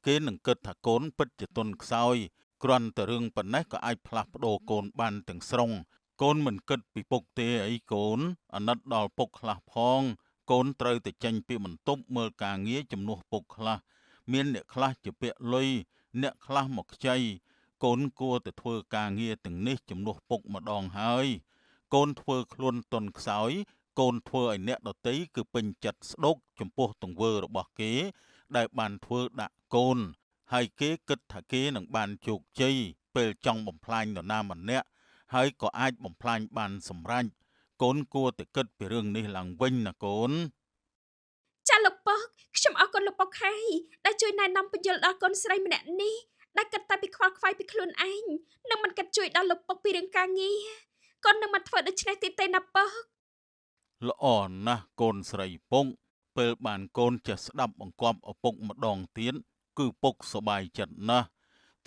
គេនឹងគិតថាកូនពិតជាទន់ខ្សោយគ្រាន់តែរឿងប៉ុណ្ណេះក៏អាចផ្លាស់ប្ដូរកូនបានទាំងស្រុងកូនមិនគិតពីពុកទេអីកូនអាណិតដល់ពុកខ្លះផងកូនត្រូវតែចេញពីបន្ទប់មើលការងារជំនួសពុកខ្លះមានអ្នកខ្លះជាពាក់លុយអ្នកខ្លះមកខ្ចីកូនគួរតែធ្វើការងារទាំងនេះជំនួសពុកម្ដងហើយកូនធ្វើខ្លួនទន់ខ្សោយកូនធ្វើឲ្យអ្នកដទៃគឺពេញចិត្តស្ដុកចំពោះទង្វើរបស់គេដែលបានធ្វើដាក់កូនហើយគេគិតថាគេនឹងបានជោគជ័យពេលចង់បំផ្លាញនរណាម្នាក់ហើយក៏អាចបំផ្លាញបានសម្រេចកូនគួរតែគិតពីរឿងនេះឡើងវិញណាកូន ចាលោកពុកខ្ញុំអរគុណលោកពុកហើយដែលជួយណែនាំពន្យល់ដល់កូនស្រីម្នាក់នេះដែលគិតតែពីខ្វល់ខ្វាយពីខ្លួនឯងនិងមិនគិតជួយដល់លោកពុកពីរឿងការងារកូននឹងមិនធ្វើដូច្នេះទៀតទេណាពុក ល្អណាស់កូនស្រីពុកពេលបានកូនចេះស្ដាប់បង្គាប់ឪពុកម្ដងទៀតគឺពុកសប្បាយចិត្តណាស់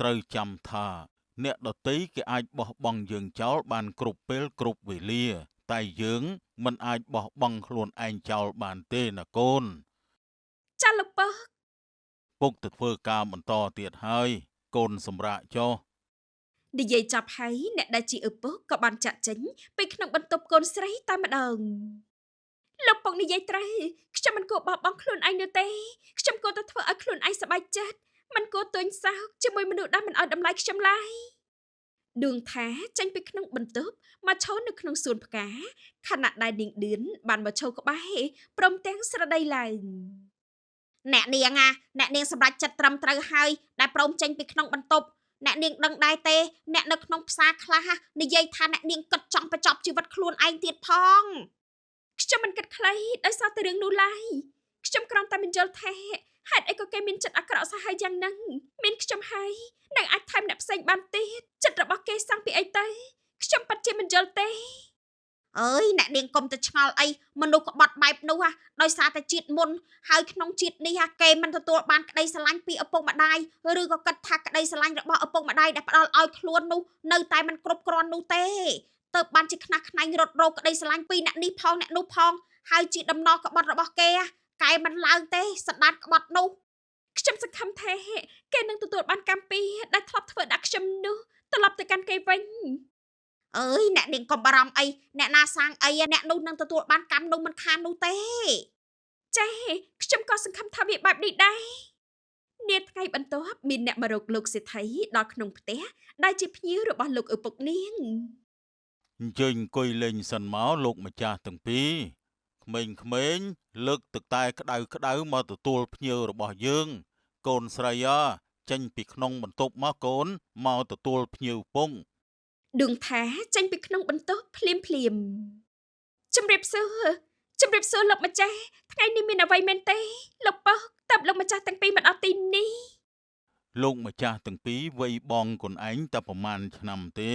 ត្រូវចាំថាអ្នកដទៃគេអាចបោះបង់យើងចោលបានគ្រប់ពេលគ្រប់វេលាតែយើងមិនអាចបោះបង់ខ្លួនឯងចោលបានទេណាកូន ចាលោកពុក ពុកទៅធ្វើការបន្តទៀតហើយកូនសម្រាកចុះ និយាយចប់ហើយអ្នកដែលជាឪពុកក៏បានចាក់ចេញពីក្នុងបន្ទប់កូនស្រីតែម្ដងលោកពុកនិយាយត្រូវខ្ញុំមិនគួរបោះបង់ខ្លួនឯងនោះទេខ្ញុំគួរតែធ្វើឲ្យខ្លួនឯងសប្បាយចិត្តមិនគួរទួញសោកជាមួយមនុស្សដែលមិនឲ្យតម្លៃខ្ញុំឡើយដួងថាចេញពីក្នុងបន្ទប់មកឈរនៅក្នុងសួនផ្កាខណៈដែលនាងឌឿនបានមកឈរក្បែរព្រមទាំងស្រដីឡើង អ្នកនាងអាអ្នកនាងសម្រេចចិត្តត្រឹមត្រូវហើយដែលព្រមចេញពីក្នុងបន្ទប់អ្នកនាងដឹងដែរទេអ្នកនៅក្នុងផ្សារខ្លះនិយាយថាអ្នកនាងគិតចង់បញ្ចប់ជីវិតខ្លួនឯងទៀតផង ខ្ញុំមិនគិតខ្លីដោយសារតែរឿងនោះឡើយខ្ញុំគ្រាន់តែមិនយល់ថាហេតុអីក៏គេមានចិត្តអាក្រក់សាហាវយ៉ាងហ្នឹងមានខ្ញុំហើយនឹងអាចថែមអ្នកផ្សេងបានទៀតចិត្តរបស់គេសង់ពីអីទៅខ្ញុំពិតជាមិនយល់ទេ អើយអ្នកនាងកុំទៅឆ្ងល់អីមនុស្សក្បត់បែបនោះហ่ะដោយសារតែជាតិមុនហើយក្នុងជាតិនេះហ่ะគេមិនទទួលបានក្តីស្រឡាញ់ពីឪពុកម្ដាយឬក៏គិតថាក្តីស្រឡាញ់របស់ឪពុកម្ដាយដែលផ្ដល់ឲ្យខ្លួននោះនៅតែមិនគ្រប់គ្រាន់នោះទេទៅបានជាខ្នះខ្នែងរត់រកក្តីស្រឡាញ់ពីអ្នកនេះផងអ្នកនោះផងហើយជាដំណរក្បត់របស់គេកែមិនឡើងទេសណ្ដានក្បត់នោះខ្ញុំសង្ឃឹមថាគេនឹងទទួលបានកម្មពីដែលធ្លាប់ធ្វើដាក់ខ្ញុំនោះត្រឡប់ទៅកាន់គេវិញអើយអ្នកនាងកុំបារម្ភអីអ្នកណាសាងអីអ្នកនោះនឹងទទួលបានកម្មនោះមិនខាននោះទេចា៎ខ្ញុំក៏សង្ឃឹមថាវាបែបនេះដែរនាថ្ងៃបន្ទាប់មានអ្នកមករកលោកសេដ្ឋីដល់ក្នុងផ្ទះដែលជាភ្ញៀវរបស់លោកឪពុកនាងអញ្ជើញអង្គុយលេងសិនមកលោកម្ចាស់ទាំងពីរក្មេងៗលើកទឹកតែក្តៅៗមកទទួលភ្ញៀវរបស់យើងកូនស្រីអើចេញពីក្នុងបន្ទប់មកកូនមកទទួលភ្ញៀវពងដួងថាចេញពីក្នុងបន្ទប់ភ្លាមភ្លាមជំរាបសួរជំរាបសួរលោកម្ចាស់ថ្ងៃនេះមានអ្វីមែនទេលោកប៉ុកតើលោកម្ចាស់ទាំងពីរមកដល់ទីនេះលោកម្ចាស់ទាំងពីរវ័យបងកូនឯងតែប្រហែលឆ្នាំទេ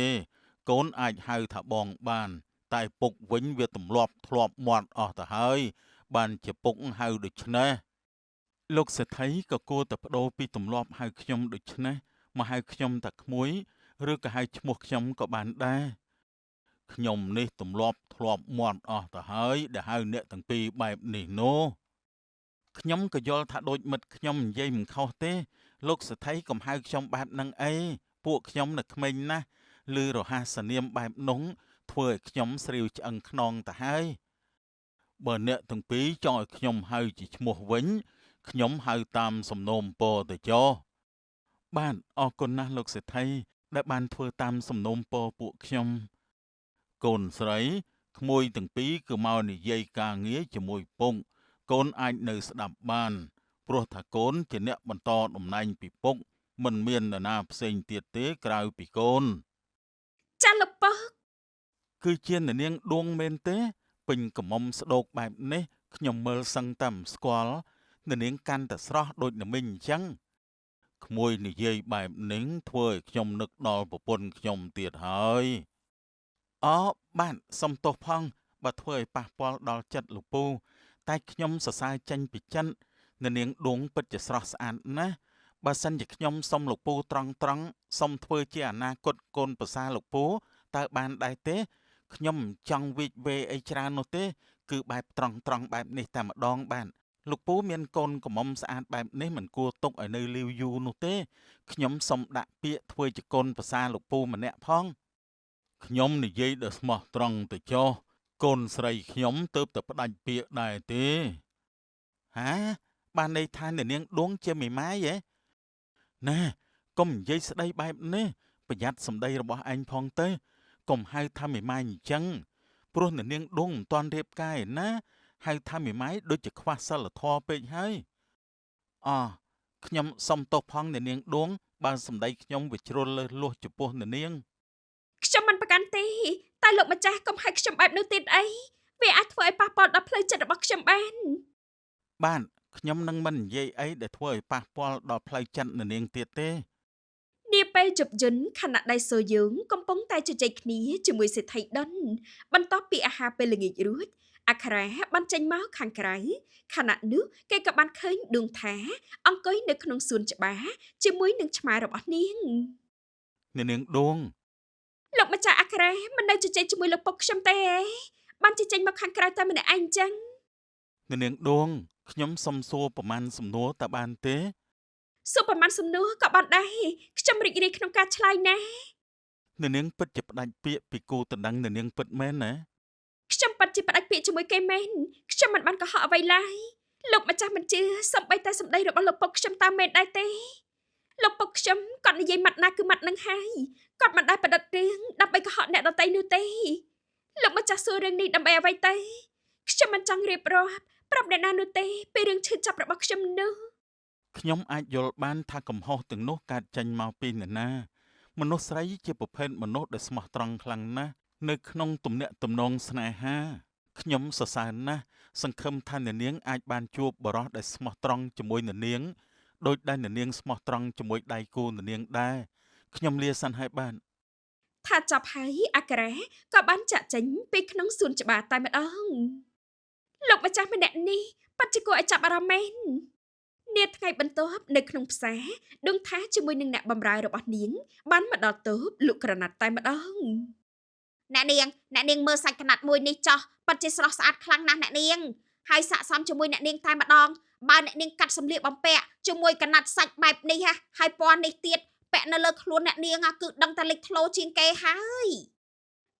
កូនអាចហៅថាបងបានតែពុកវិញវាទម្លាប់ធ្លាប់មាត់អស់ទៅហើយបានជាពុកហៅដូច្នេះលោកសេដ្ឋីក៏គួរតែបដូរពីទម្លាប់ហៅខ្ញុំដូច្នេះមកហៅខ្ញុំតែក្មួយឬក៏ហៅឈ្មោះខ្ញុំក៏បានដែរខ្ញុំនេះទម្លាប់ធ្លាប់មាត់អស់ទៅហើយដែលហៅអ្នកទាំងពីរបែបនេះនោះខ្ញុំក៏យល់ថាដូចមិត្តខ្ញុំនិយាយមិនខុសទេលោកសេដ្ឋីកុំហៅខ្ញុំបែបហ្នឹងអីពួកខ្ញុំនៅក្មេងណាស់ឬរហ័សនាមបែបនោះធ្វើឲ្យខ្ញុំស្រាវឆ្អឹងខ្នងទៅហើយបើអ្នកទាំងពីរចង់ឲ្យខ្ញុំហៅជាឈ្មោះវិញខ្ញុំហៅតាមសំណូមពរទៅចុះបាទអរគុណណាស់លោកសេដ្ឋីដែលបានធ្វើតាមសំណូមពរពួកខ្ញុំកូនស្រីក្មួយទាំងពីរគឺមកនិយាយការងារជាមួយពុកកូនអាចនៅស្ដាប់បានព្រោះថាកូនជាអ្នកបន្តតំណែងពីពុកមិនមាននរណាផ្សេងទៀតទេក្រៅពីកូនចាលោកពុកគឺជានាងដួងមែនទេពេញកំមុំស្ដោកបែបនេះខ្ញុំមើលសឹងតែមិនស្គាល់នាងកាន់តែស្រស់ដូចនមីងអញ្ចឹងក្មួយនិយាយបែបនេះធ្វើឲ្យខ្ញុំនឹកដល់ប្រពន្ធខ្ញុំទៀតហើយអូបាទសុំទោសផងបើធ្វើឲ្យប៉ះពាល់ដល់ចិត្តលោកពូតែខ្ញុំសរសើរចេញពីចិត្តនាងដួងពិតជាស្រស់ស្អាតណាស់បើសិនជាខ្ញុំសុំលោកពូត្រង់ត្រង់សុំធ្វើជាអនាគតកូនប្រសាលោកពូតើបានដែរទេខ្ញុំមិនចង់វិចវេអីច្រើននោះទេគឺបែបត្រង់ត្រង់បែបនេះតែម្ដងបាទលោកពូមានកូនកំមុំស្អាតបែបនេះមិនគួរទុកឲ្យនៅលីវយូរនោះទេខ្ញុំសុំដាក់ពាក្យធ្វើជាកូនប្រសាលោកពូម្នាក់ផងខ្ញុំនិយាយដោយស្មោះត្រង់ទៅចុះកូនស្រីខ្ញុំទៅតែផ្ដាច់ពាក្យដែរទេហាបានន័យថានាងដួងជាមេម៉ាយហ៎ណែកុំនិយាយស្ដីបែបនេះប្រយ័ត្នសម្ដីរបស់ឯងផងទៅកុំហៅថាមេម៉ាយអញ្ចឹងព្រោះនាងដួងមិនទាន់រៀបការឯណាហៅថាមេម៉ាយដូចជាខ្វះសិលធម៌ពេកហើយអខ្ញុំសុំទោសផងនាងដួងបើសម្ដីខ្ញុំវាជ្រុលលើសលួសចំពោះនាងខ្ញុំមិនប្រកាន់ទេតែលោកម្ចាស់កុំហៅខ្ញុំបែបនោះទៀតអីវាអាចធ្វើឲ្យប៉ះពាល់ដល់ផ្លូវចិត្តរបស់ខ្ញុំបានបាទខ្ញុំនឹងមិននិយាយអីដែលធ្វើឲ្យប៉ះពាល់ដល់ផ្លូវចិត្តនាងទៀតទេនាពេលជប់យន្តខណៈដែលសូយើងកំពុងតែជជែកគ្នាជាមួយសេដ្ឋីដុនបន្ទាប់ពីអាហារពេលល្ងាចរួចអក្ខរាបានចេញមកខាងក្រៅខណៈនោះគេក៏បានឃើញដួងថាអង្គុយនៅក្នុងសួនច្បារជាមួយនឹងឆ្មារបស់នាងនាងដួងលោកម្ចាស់អក្ខរាមិននៅជជែកជាមួយលោកពុកខ្ញុំទេបានជជែកមកខាងក្រៅតែម្នាក់ឯងចឹងនាងដួងខ្ញុំសុំសួរប្រមាណសំណួរតើបានទេសួរប្រមាណសំណួរក៏បានដែរខ្ញុំរីករាយក្នុងការឆ្លើយណាស់នាងពិតជាផ្ដាច់ពាក្យពីគូដណ្ដឹងនាងពិតមែនណាខ្ញុំពិតជាផ្ដាច់ពាក្យជាមួយគេមែនខ្ញុំមិនបានកុហកអ្វីឡើយលោកម្ចាស់មិនជឿសូម្បីតែសម្ដីរបស់លោកពុកខ្ញុំតាមមែនដែរទេលោកពុកខ្ញុំគាត់និយាយម៉ាត់ណាគឺម៉ាត់នឹងហើយគាត់មិនដែលប្រឌិតរឿងដើម្បីកុហកអ្នកដទៃនោះទេលោកម្ចាស់សួររឿងនេះដើម្បីអ្វីទៅខ្ញុំមិនចង់រៀបរាប់ប្រាប់អ្នកណានោះទេពីរឿងឈឺចាប់របស់ខ្ញុំនោះខ្ញុំអាចយល់បានថាកំហុសទាំងនោះកើតចេញមកពីអ្នកណាមនុស្សស្រីជាប្រភេទមនុស្សដែលស្មោះត្រង់ខ្លាំងណាស់នៅក្នុងទំនាក់ទំនងស្នេហាខ្ញុំសរសើរណាស់សង្ឃឹមថាអ្នកនាងអាចបានជួបបុរសដែលស្មោះត្រង់ជាមួយអ្នកនាងដោយដែលអ្នកនាងស្មោះត្រង់ជាមួយដៃគូអ្នកនាងដែរខ្ញុំលាសិនហើយបាទ ថាចប់ហើយអាការ៉ាក៏បានចាក់ចេញពីក្នុងសួនច្បារតែម្ដងលោកម្ចាស់ម្នាក់នេះពិតជាគួរឲ្យចាប់អារម្មណ៍មែននាថ្ងៃបន្ទាប់នៅក្នុងផ្សារដួងថាជាមួយនឹងអ្នកបម្រើរបស់នាងបានមកដល់តូបលក់ក្រណាត់តែម្ដង អ្នកនាងអ្នកនាងមើលសាច់កណាត់មួយនេះចោះពិតជាស្រស់ស្អាតខ្លាំងណាស់អ្នកនាងហើយស័ក្តិសមជាមួយអ្នកនាងតែម្ដងបើអ្នកនាងកាត់សម្លៀកបំពាក់ជាមួយកណាត់សាច់បែបនេះហ่ะហើយពណ៌នេះទៀតពាក់នៅលើខ្លួនអ្នកនាងគឺដឹងតែលេចធ្លោជាងគេហើយ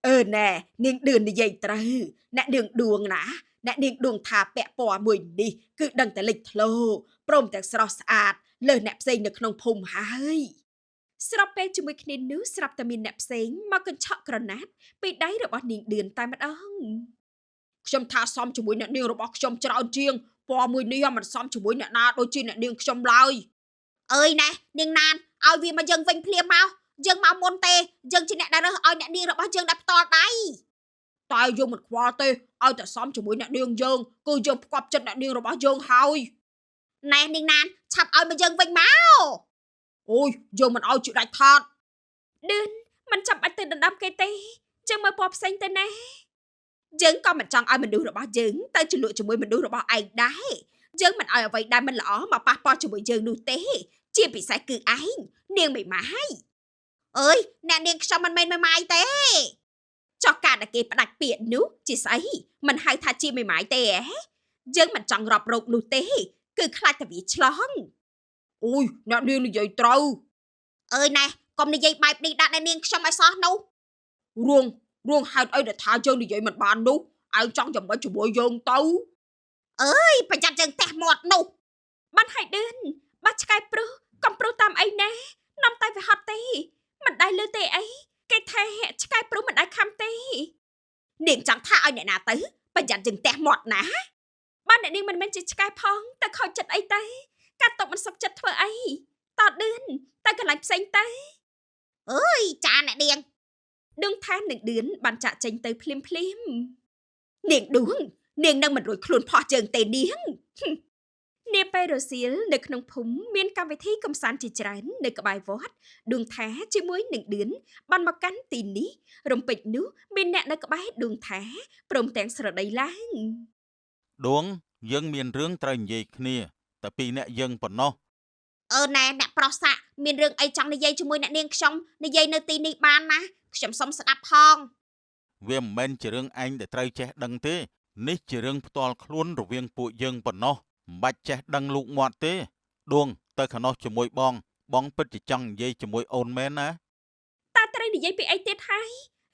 អឺណែនាងឌឿននិយាយត្រូវអ្នកនាងដួងណាអ្នកនាងដួងថាពាក់ពណ៌មួយនេះគឺដឹងតែលេចធ្លោព្រមទាំងស្រស់ស្អាតលើសអ្នកផ្សេងនៅក្នុងភូមិហើយ ស្របពេលជាមួយគ្នានោះស្រាប់តែមានអ្នកផ្សេងមកកញ្ឆក់ក្រណាត់ពីដៃរបស់នាងឌឿនតែម្ដង ខ្ញុំថាសមជាមួយអ្នកនាងរបស់ខ្ញុំច្រើនជាងពណ៌មួយនេះមិនសមជាមួយអ្នកណាដូចជាអ្នកនាងខ្ញុំឡើយ អើយណែនាងណានឲ្យវាមកយើងវិញភ្លាមមកយើងមកមុនទេយើងជាអ្នកដែលរើសឲ្យអ្នកនាងរបស់យើងដែលផ្ទាល់ដៃ តែយើងមិនខ្វល់ទេឲ្យតែសមជាមួយអ្នកនាងយើងគឺយើងផ្គប់ចិត្តអ្នកនាងរបស់យើងហើយ ណែនាងណានឆាប់ឲ្យមកយើងវិញមក អូយយើងមិនឲ្យជាដាច់ខាត ឌឿនមិនចាំបាច់ទៅដណ្ដើមគេទេយើងមើលពណ៌ផ្សេងទៅណាយើងក៏មិនចង់ឲ្យមនុស្សរបស់យើងទៅជលក់ជាមួយមនុស្សរបស់ឯងដែរយើងមិនឲ្យអ្វីដែលមិនល្អមកប៉ះពាល់ជាមួយយើងនោះទេជាពិសេសគឺឯងនាងមេម៉ាយ អើយអ្នកនាងខ្ញុំមិនមែនមេម៉ាយទេ ចោះការដែលគេផ្ដាច់ពាក្យនោះជាស្អីមិនហៅថាជាមេម៉ាយទេហ៎យើងមិនចង់រាប់រោគនោះទេគឺខ្លាចតែវាឆ្លង អូយអ្នកនាងនិយាយត្រូវ អើយណែកុំនិយាយបែបនេះដាក់អ្នកនាងខ្ញុំឲ្យសោះនោះ រួងរួងហេតុអីដែលថាយើងនិយាយមិនបាននោះឯងចង់ចំណុចជាមួយយើងទៅ អើយប្រយ័ត្នយើងទះមាត់នោះ បានហើយឌឿនបាច់ឆ្កែព្រុសកុំព្រុសតាមអីណានាំតែវាហត់ទេមិនដែលលឺទេអីគេថាឆ្កែព្រុសមិនដែលខំទេ នាងចង់ថាឲ្យអ្នកណាទៅប្រយ័ត្នយើងទះមាត់ណា បានអ្នកនាងមិនមែនជាឆ្កែផងតែខូចចិត្តអីទៅកាត់ຕົកមិនសុខចិត្តធ្វើអីតឌឿនទៅកន្លែងផ្សេងទៅ អើយចាអ្នកនាង ដួងថានឹងឌឿនបានចាក់ចេញទៅភ្លាមភ្លាមនាងដួងនាងនឹងមិនរួចខ្លួនផោះជើងទេនាងនាពេលរសៀលនៅក្នុងភូមិមានកម្មវិធីកំសាន្តជាច្រើននៅក្បែរវត្តដួងថាជាមួយនឹងឌឿនបានមកកាន់ទីនេះរំពេចនោះមានអ្នកនៅក្បែរដួងថាព្រមទាំងស្រដីឡើង ដួងយើងមានរឿងត្រូវនិយាយគ្នាតែពីរអ្នកយើងប៉ុណ្ណោះ អឺណែអ្នកប្រុសសាក់មានរឿងអីចង់និយាយជាមួយអ្នកនាងខ្ញុំនិយាយនៅទីនេះបានណាខ្ញុំសុំស្ដាប់ផង វាមិនមែនជារឿងឯងដែលត្រូវចេះដឹងទេនេះជារឿងផ្ទាល់ខ្លួនរវាងពួកយើងប៉ុណ្ណោះមិនបាច់ចេះដឹងលោកមាត់ទេដួងទៅខាងនោះជាមួយបងបងពិតជាចង់និយាយជាមួយអូនមែនណា តើត្រូវនិយាយពីអីទៀតហើយ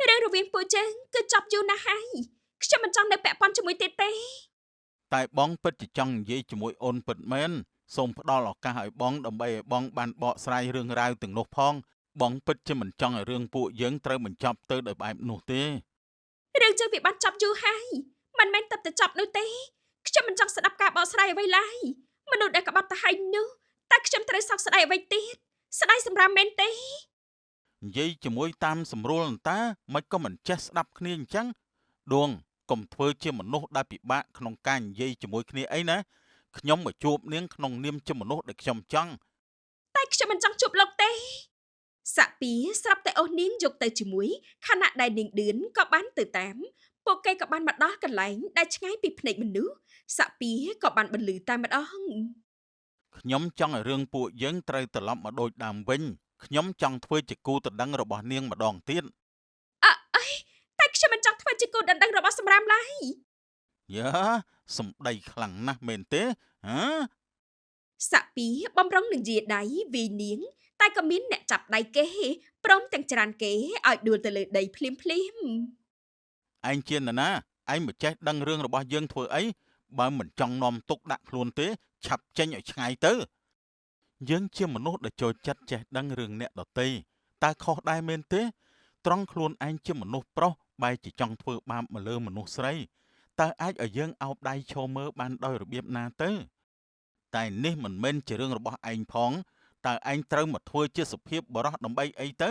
រឿងរវាងពួកយើងគឺចប់យូរណាស់ហើយខ្ញុំមិនចង់នៅពាក់ព័ន្ធជាមួយទៀតទេ តែបងពិតជាចង់និយាយជាមួយអូនពិតមែនសូមផ្ដល់ឱកាសឲ្យបងដើម្បីឲ្យបងបានបកស្រាយរឿងរ៉ាវទាំងនោះផងបងពិតជាមិនចង់ឲ្យរឿងពួកយើងត្រូវបញ្ចប់ទៅដោយបែបនោះទេ រឿងយើងវាបានចប់យូរហើយមិនមែនតែចប់នោះទេខ្ញុំមិនចង់ស្ដាប់ការបកស្រាយអ្វីឡើយមនុស្សដែលក្បត់ទៅហើយនោះតើខ្ញុំត្រូវសោកស្ដាយអ្វីទៀតស្ដាយសម្រាប់មែនទេ និយាយជាមួយតាមសម្រួលអន្តាមិនក៏មិនចេះស្ដាប់គ្នាអញ្ចឹងដួងកុំធ្វើជាមនុស្សដែលពិបាកក្នុងការនិយាយជាមួយគ្នាអីណាខ្ញុំមកជួបនាងក្នុងនាមជាមនុស្សដែលខ្ញុំចង់ តែខ្ញុំមិនចង់ជួបលោកទេសាក់ពីស្រាប់តែអូសនាងយកទៅជាមួយខណៈដែលនាងឌឿនក៏បានទៅតាមពួកគេក៏បានមកដល់កន្លែងដែលឆ្ងាយពីភ្នែកមនុស្សសាក់ពីក៏បានបន្លឺតែម្ដង ខ្ញុំចង់ឲ្យរឿងពួកយើងត្រូវត្រឡប់មកដូចដើមវិញខ្ញុំចង់ធ្វើជាគូដណ្ដឹងរបស់នាងម្ដងទៀត អអីតែខ្ញុំមិនចង់ធ្វើជាគូដណ្ដឹងរបស់សម្រាមឡើយ យ៉ាសំដីខ្លាំងណាស់មែនទេហ៎ សាក់ពីបំរុងនឹងយាដៃវីនាងតែក៏មានអ្នកចាប់ដៃគេព្រមទាំងច្រានគេឲ្យដួលទៅលើដីភ្លាមភ្លាម ឯងជានរណាឯងមិនចេះដឹងរឿងរបស់យើងធ្វើអីបើមិនចង់នាំទុកដាក់ខ្លួនទេឆាប់ចេញឲ្យឆ្ងាយទៅយើងជាមនុស្សដែលចូលចិត្តចេះដឹងរឿងអ្នកដទៃតើខុសដែរមែនទេត្រង់ខ្លួនឯងជាមនុស្សប្រុសបែរជាចង់ធ្វើបាបមកលើមនុស្សស្រីតើអាចឲ្យយើងអោបដៃឈរមើលបានដោយរបៀបណាទៅតែនេះមិនមែនជារឿងរបស់ឯងផងតើឯងត្រូវមកធ្វើជាសុភាពបុរសដើម្បីអីទៅ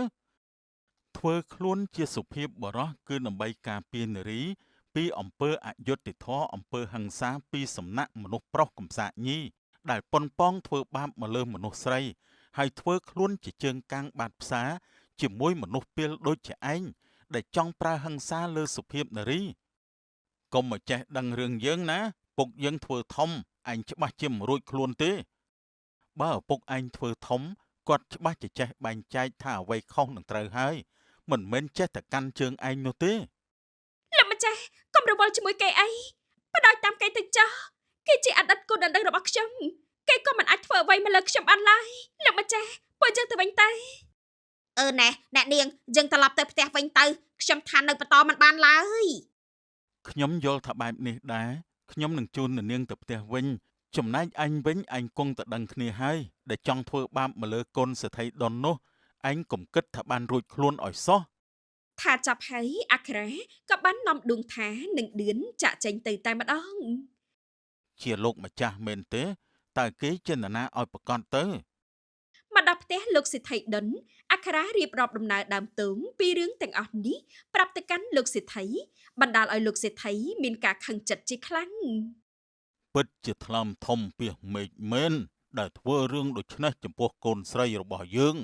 ធ្វើខ្លួនជាសុភាពបុរសគឺដើម្បីការពារនារីពីអំពើអយុត្តិធម៌អំពើហិង្សាពីសំណាក់មនុស្សប្រុសកំសាកញីដែលប៉ុនប៉ងធ្វើបាបមកលើមនុស្សស្រីហើយធ្វើខ្លួនជាជើងកាងបាតផ្សារ ជាមួយមនុស្សពេលដូចជាឯងដែលចង់ប្រើហិង្សាលើសុភាពនារីកុំមកចេះដឹងរឿងយើងណាពុកយើងធ្វើធំឯងច្បាស់ជាមិនរួចខ្លួនទេបើឪពុកឯងធ្វើធំគាត់ច្បាស់ជាចេះបែងចែកថាអ្វីខុសនឹងត្រូវហើយមិនមែនចេះតែកាន់ជើងឯងនោះទេ លោកម្ចាស់កុំរវល់ជាមួយគេអីបដ ாய் តាមគេទៅចោះគេជាអតីតគូដណ្ដឹងរបស់ខ្ញុំគេក៏មិនអាចធ្វើអ្វីមកលើខ្ញុំបានឡើយលោកម្ចាស់ពួកយើងទៅវិញទៅ អឺណែអ្នកនាងយើងត្រឡប់ទៅផ្ទះវិញទៅខ្ញុំថានៅបន្តមិនបានឡើយ ខ្ញុំយល់ថាបែបនេះដែរខ្ញុំនឹងជូននាងទៅផ្ទះវិញចំណែកអញវិញឯងគង់តែដឹងគ្នាហើយដែលចង់ធ្វើបាបមកលើកូនសេដ្ឋីដុននោះឯងកុំគិតថាបានរួចខ្លួនឲ្យសោះ ថាចាប់ហើយអក្រាក៏បាននាំដួងថានិងឌឿនចាក់ចេញទៅតែម្ដង ជាលោកម្ចាស់មែនទេតើគេចេតនាឲ្យប្រកាសទៅ មកដល់ផ្ទះលោកសេដ្ឋីដុនអក្រារៀបរាប់ដំណើរដើមទងពីរឿងទាំងអស់នេះប្រាប់ទៅកាន់លោកសេដ្ឋីបណ្ដាលឲ្យលោកសេដ្ឋីមានការខឹងចិត្តជាខ្លាំង ពិតជាថ្លើមធំពីមេឃមែនដែលធ្វើរឿងដូចនេះចំពោះកូនស្រីរបស់យើង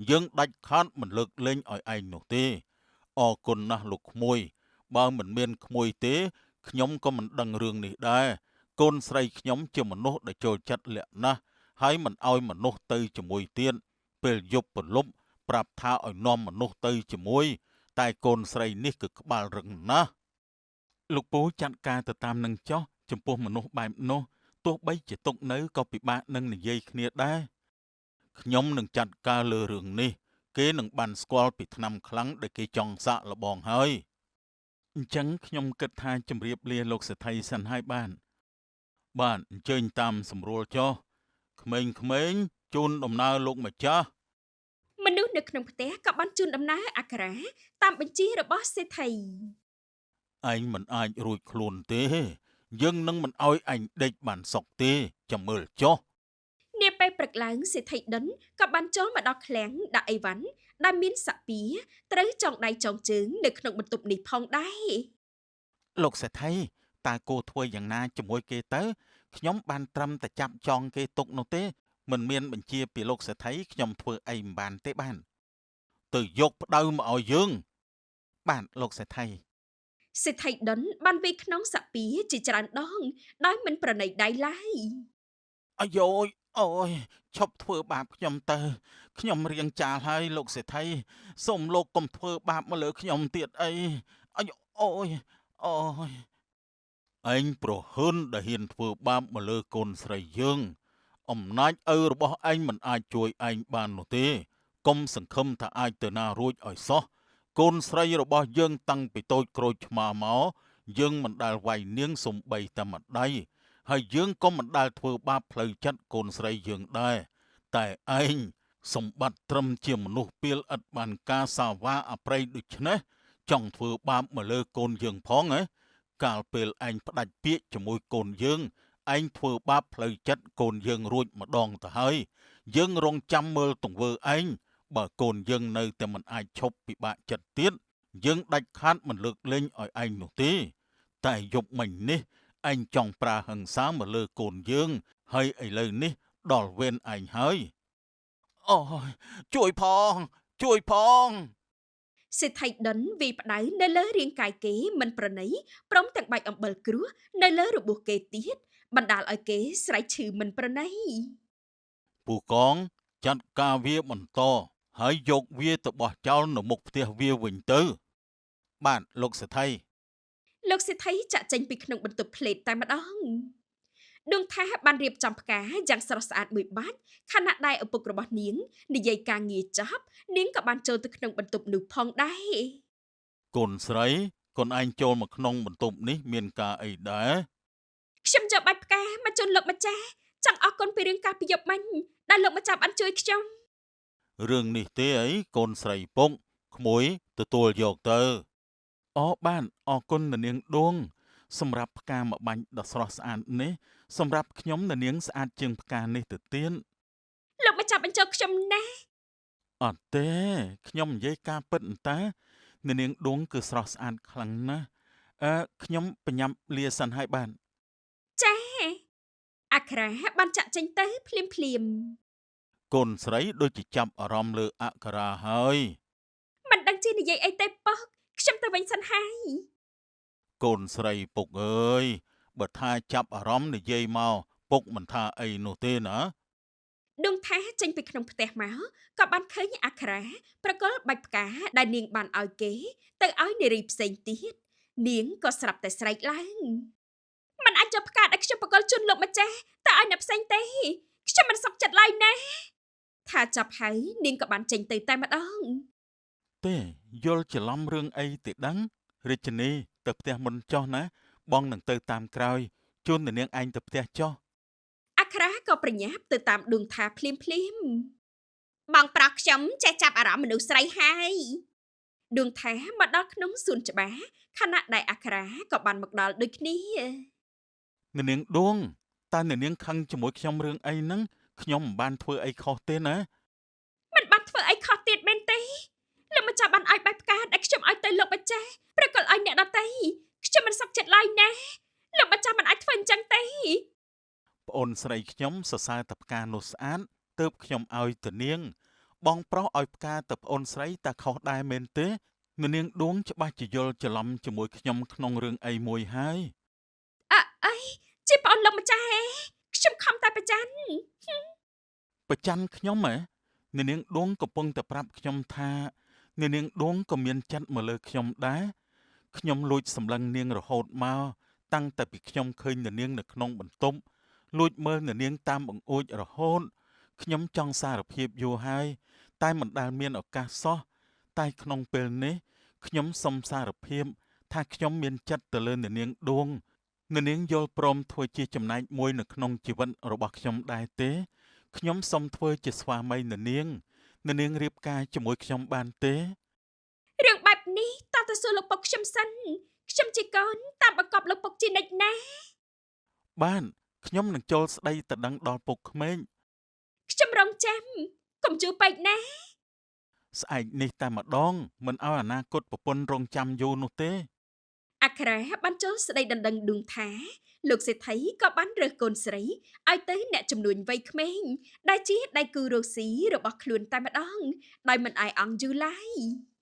យើងដាច់ខាតមិនលើកលែងឲ្យឯងនោះទេអរគុណណាស់លោកក្មួយបើមិនមានក្មួយទេខ្ញុំក៏មិនដឹងរឿងនេះដែរកូនស្រីខ្ញុំជាមនុស្សដែលចូលចិត្តលាក់ណាស់ហើយមិនឲ្យមនុស្សទៅជាមួយទៀតពេលយប់ព្រលប់ប្រាប់ថាឲ្យនាំមនុស្សទៅជាមួយតែកូនស្រីនេះគឺក្បាលរឹងណាស់លោកពូចាត់ការទៅតាមនឹងចោះចំពោះមនុស្សបែបនោះទោះបីជាទុកនៅក៏ពិបាកនឹងនិយាយគ្នាដែរខ្ញុំនឹងចាត់ការលើរឿងនេះគេនឹងបានស្គាល់ពីថ្នាំខ្លាំងដែលគេចង់សាក់លបងហើយអញ្ចឹងខ្ញុំគិតថាជម្រាបលាលោកសេដ្ឋីសិនហើយបានបាទអញ្ជើញតាមសម្រួលចុះក្មេងៗជូនដំណើរលោកម្ចាស់ មនុស្សនៅក្នុងផ្ទះក៏បានជូនដំណើរអក្រាតាមបញ្ជារបស់សេដ្ឋី ឯងមិនអាចរួចខ្លួនទេយើងនឹងមិនឲ្យឯងដេកបានសុខទេចាំមើលចុះ នាពេលព្រឹកឡើងសេដ្ឋីដុនក៏បានចូលមកដល់ឃ្លាំងដាក់អីវ៉ាន់ដែលមានសាក់ពៀត្រូវចងដៃចងជើងនៅក្នុងបន្ទប់នេះផងដែរ លោកសេដ្ឋីតើគួរធ្វើយ៉ាងណាជាមួយគេទៅខ្ញុំបានត្រឹមតែចាប់ចងគេទុកនោះទេមិនមានបញ្ជាពីលោកសេដ្ឋីខ្ញុំធ្វើអីមិនបានទេបានទៅយកផ្ដៅមកឲ្យយើងបាទលោកសេដ្ឋី សេដ្ឋីដុនបានវាយខ្នងសាក់ពៀជាច្រើនដងដោយមិនប្រណីដៃឡើយ អាយយអូយឈប់ធ្វើបាបខ្ញុំទៅខ្ញុំរៀងចាលហើយលោកសេដ្ឋីសូមលោកកុំធ្វើបាបមកលើខ្ញុំទៀតអីអាយអូយអូយឯងប្រហឿនដែលហ៊ានធ្វើបាបមកលើកូនស្រីយើងអំណាចឪរបស់ឯងមិនអាចជួយឯងបាននោះទេកុំសង្ឃឹមថាអាចទៅណារួចឲ្យសោះកូនស្រីរបស់យើងតាំងពីតូចក្រូចឆ្មាមកយើងមិនដែលវាយនាងសំបីតែម្ដាយហើយយើងក៏មិនដែលធ្វើបាបផ្លូវចិត្តកូនស្រីយើងដែរតែឯងសម្បត្តិត្រឹមជាមនុស្សពាលឥតបានការសាវ៉ាអប្រ័យដូច្នេះចង់ធ្វើបាបមកលើកូនយើងផងហ៎កាលពេលឯងផ្ដាច់ពាក្យជាមួយកូនយើងឯងធ្វើបាបផ្លូវចិត្តកូនយើងរួចម្ដងទៅហើយយើងរងចាំមើលទង្វើឯងបើកូនយើងនៅតែមិនអាចឈប់ពិបាកចិត្តទៀតយើងដាច់ខាតមិនលើកលែងឲ្យឯងនោះទេតែយប់មិញនេះឯងចង់ប្រើហិង្សាមកលើកូនយើងហើយឥឡូវនេះដល់វេនឯងហើយអូយជួយផងជួយផង សេដ្ឋីដុនវាយផ្ដៅនៅលើរាងកាយគេមិនប្រណីព្រមទាំងបាច់អំបិលគ្រោះនៅលើរបួសគេទៀតបណ្ដាលឲ្យគេស្រែកឈឺមិនប្រណី ពូកងចាត់ការវាបន្តហើយយកវាទៅបោះចោលនៅមុខផ្ទះវាវិញទៅបាទលោកសេដ្ឋី លោកសេដ្ឋីចាក់ចេញពីក្នុងបន្ទប់ផ្លេតតែម្ដងដួងថាបានរៀបចំផ្កាយ៉ាងស្រស់ស្អាតមួយបាច់ខណៈដែលឪពុករបស់នាងនិយាយការងារចប់នាងក៏បានចូលទៅក្នុងបន្ទប់នោះផងដែរ កូនស្រីកូនឯងចូលមកក្នុងបន្ទប់នេះមានការអីដែរ ខ្ញុំយកបាច់ផ្កាមកជូនលោកម្ចាស់ចង់អរគុណពីរឿងការពីយប់មិញដែលលោកម្ចាស់បានជួយខ្ញុំ រឿងនេះទេអីកូនស្រីពុកក្មួយទទួលយកទៅអូបានអរគុណនាងដួងសម្រាប់ផ្កាមួយបាញ់ដ៏ស្រស់ស្អាតនេះសម្រាប់ខ្ញុំនាងស្អាតជាងផ្កានេះទៅទៀត លោកម្ចាស់បញ្ចុះខ្ញុំណាស់ អត់ទេខ្ញុំនិយាយការពិតអន្តានាងដួងគឺស្រស់ស្អាតខ្លាំងណាស់ខ្ញុំបញ្ញាប់លាសិនហើយបាន ចាអក្រាបានចាក់ចេញទៅភ្លាមភ្លាម កូនស្រីដូចជាចាប់អារម្មណ៍លើអក្សរាហើយ និយាយអីទេពុកខ្ញុំទៅវិញសិនហើយ កូនស្រីពុកអើយបើថាចាប់អារម្មណ៍និយាយមកពុកមិនថាអីនោះទេណា ដួងថាចេញពីក្នុងផ្ទះមកក៏បានឃើញអាក្រាប្រកល់បាច់ផ្កាដែលនាងបានឲ្យគេ ទៅឲ្យនារីផ្សេងទៀតនាងក៏ស្រាប់តែស្រែកឡើងមិនអាចយកផ្កាដែលខ្ញុំប្រកល់ជូនលោកម្ចាស់ទៅឲ្យអ្នកផ្សេងទេខ្ញុំមិនសុខចិត្តឡើយណាថាចាប់ហើយនាងក៏បានចេញទៅតែម្ដង ទេយល់ច្រឡំរឿងអីទេដឹងរាជិនីទៅផ្ទះមុនចុះណា បងនឹងទៅតាមក្រោយជូននាងឯងទៅផ្ទះចុះ អាក្រាក៏ប្រញាប់ទៅតាមដួងថាភ្លាមភ្លាម បងប្រុសខ្ញុំចេះចាប់អារម្មណ៍មនុស្សស្រីហើយ ដួងថាមកដល់ក្នុងសួនច្បារខណៈដែលអាក្រាក៏បានមកដល់ដូចគ្នា នាងដួងតើនាងខឹងជាមួយខ្ញុំរឿងអីហ្នឹងខ្ញុំមិនបានធ្វើអីខុសទេណា មិនបានធ្វើអីខុសទៀតមែនទេលោកម្ចាស់បានឲ្យបាយផ្កាដែលខ្ញុំឲ្យទៅលោកម្ចាស់ប្រកល់ឲ្យអ្នកដទៃខ្ញុំមិនសុខចិត្តឡើយណាលោកម្ចាស់មិនអាចធ្វើអញ្ចឹងទេ ប្អូនស្រីខ្ញុំសរសើរតែផ្កានោះស្អាតទើបខ្ញុំឲ្យទៅនាង បងប្រុសឲ្យផ្កាទៅប្អូនស្រីតើខុសដែរមែនទេនាងដួងច្បាស់ជាយល់ច្រឡំជាមួយខ្ញុំក្នុងរឿងអីមួយហើយ អអីជាប្អូនលោកម្ចាស់ហេខ្ញុំខំតែប្រច័ន ប្រច័នខ្ញុំហ៎នាងដួងកំពុងតែប្រាប់ខ្ញុំថានាងដួងក៏មានចិត្តមកលើខ្ញុំដែរខ្ញុំលួចសម្លឹងនាងរហូតមកតាំងតែពីខ្ញុំឃើញនាងនៅក្នុងបន្ទប់លួចមើលនាងតាមបង្អួចរហូតខ្ញុំចង់សារភាពយូរហើយតែមិនដែលមានឱកាសសោះតែក្នុងពេលនេះខ្ញុំសូមសារភាពថាខ្ញុំមានចិត្តទៅលើនាងដួងនាងយល់ព្រមធ្វើជាចំណែកមួយនៅក្នុងជីវិតរបស់ខ្ញុំដែរទេខ្ញុំសូមធ្វើជាស្វាមីនាងនាងរៀបការជាមួយខ្ញុំបានទេ រឿងបែបនេះតើទៅសួរលោកពុកខ្ញុំសិនខ្ញុំជាកូនតាមបង្កប់លោកពុកជានិច្ចណាស់ បានខ្ញុំនឹងចូលស្ដីទៅដឹងដល់ពុកក្មេង ខ្ញុំរងចាំកុំជឿពេកណា ស្អែកនេះតែម្ដងមិនឲ្យអនាគតប្រពន្ធរងចាំយូរនោះទេ អាក្រាបានចូលស្ដីដណ្ដឹងដួងថាលោកសេដ្ឋីក៏បានរើសកូនស្រីឲ្យទៅអ្នកចំនួនវ័យក្មេងដែលជាដៃគូរកស៊ីរបស់ខ្លួនតែម្ដងដោយមិនអាយអង្គយូរឡើយ។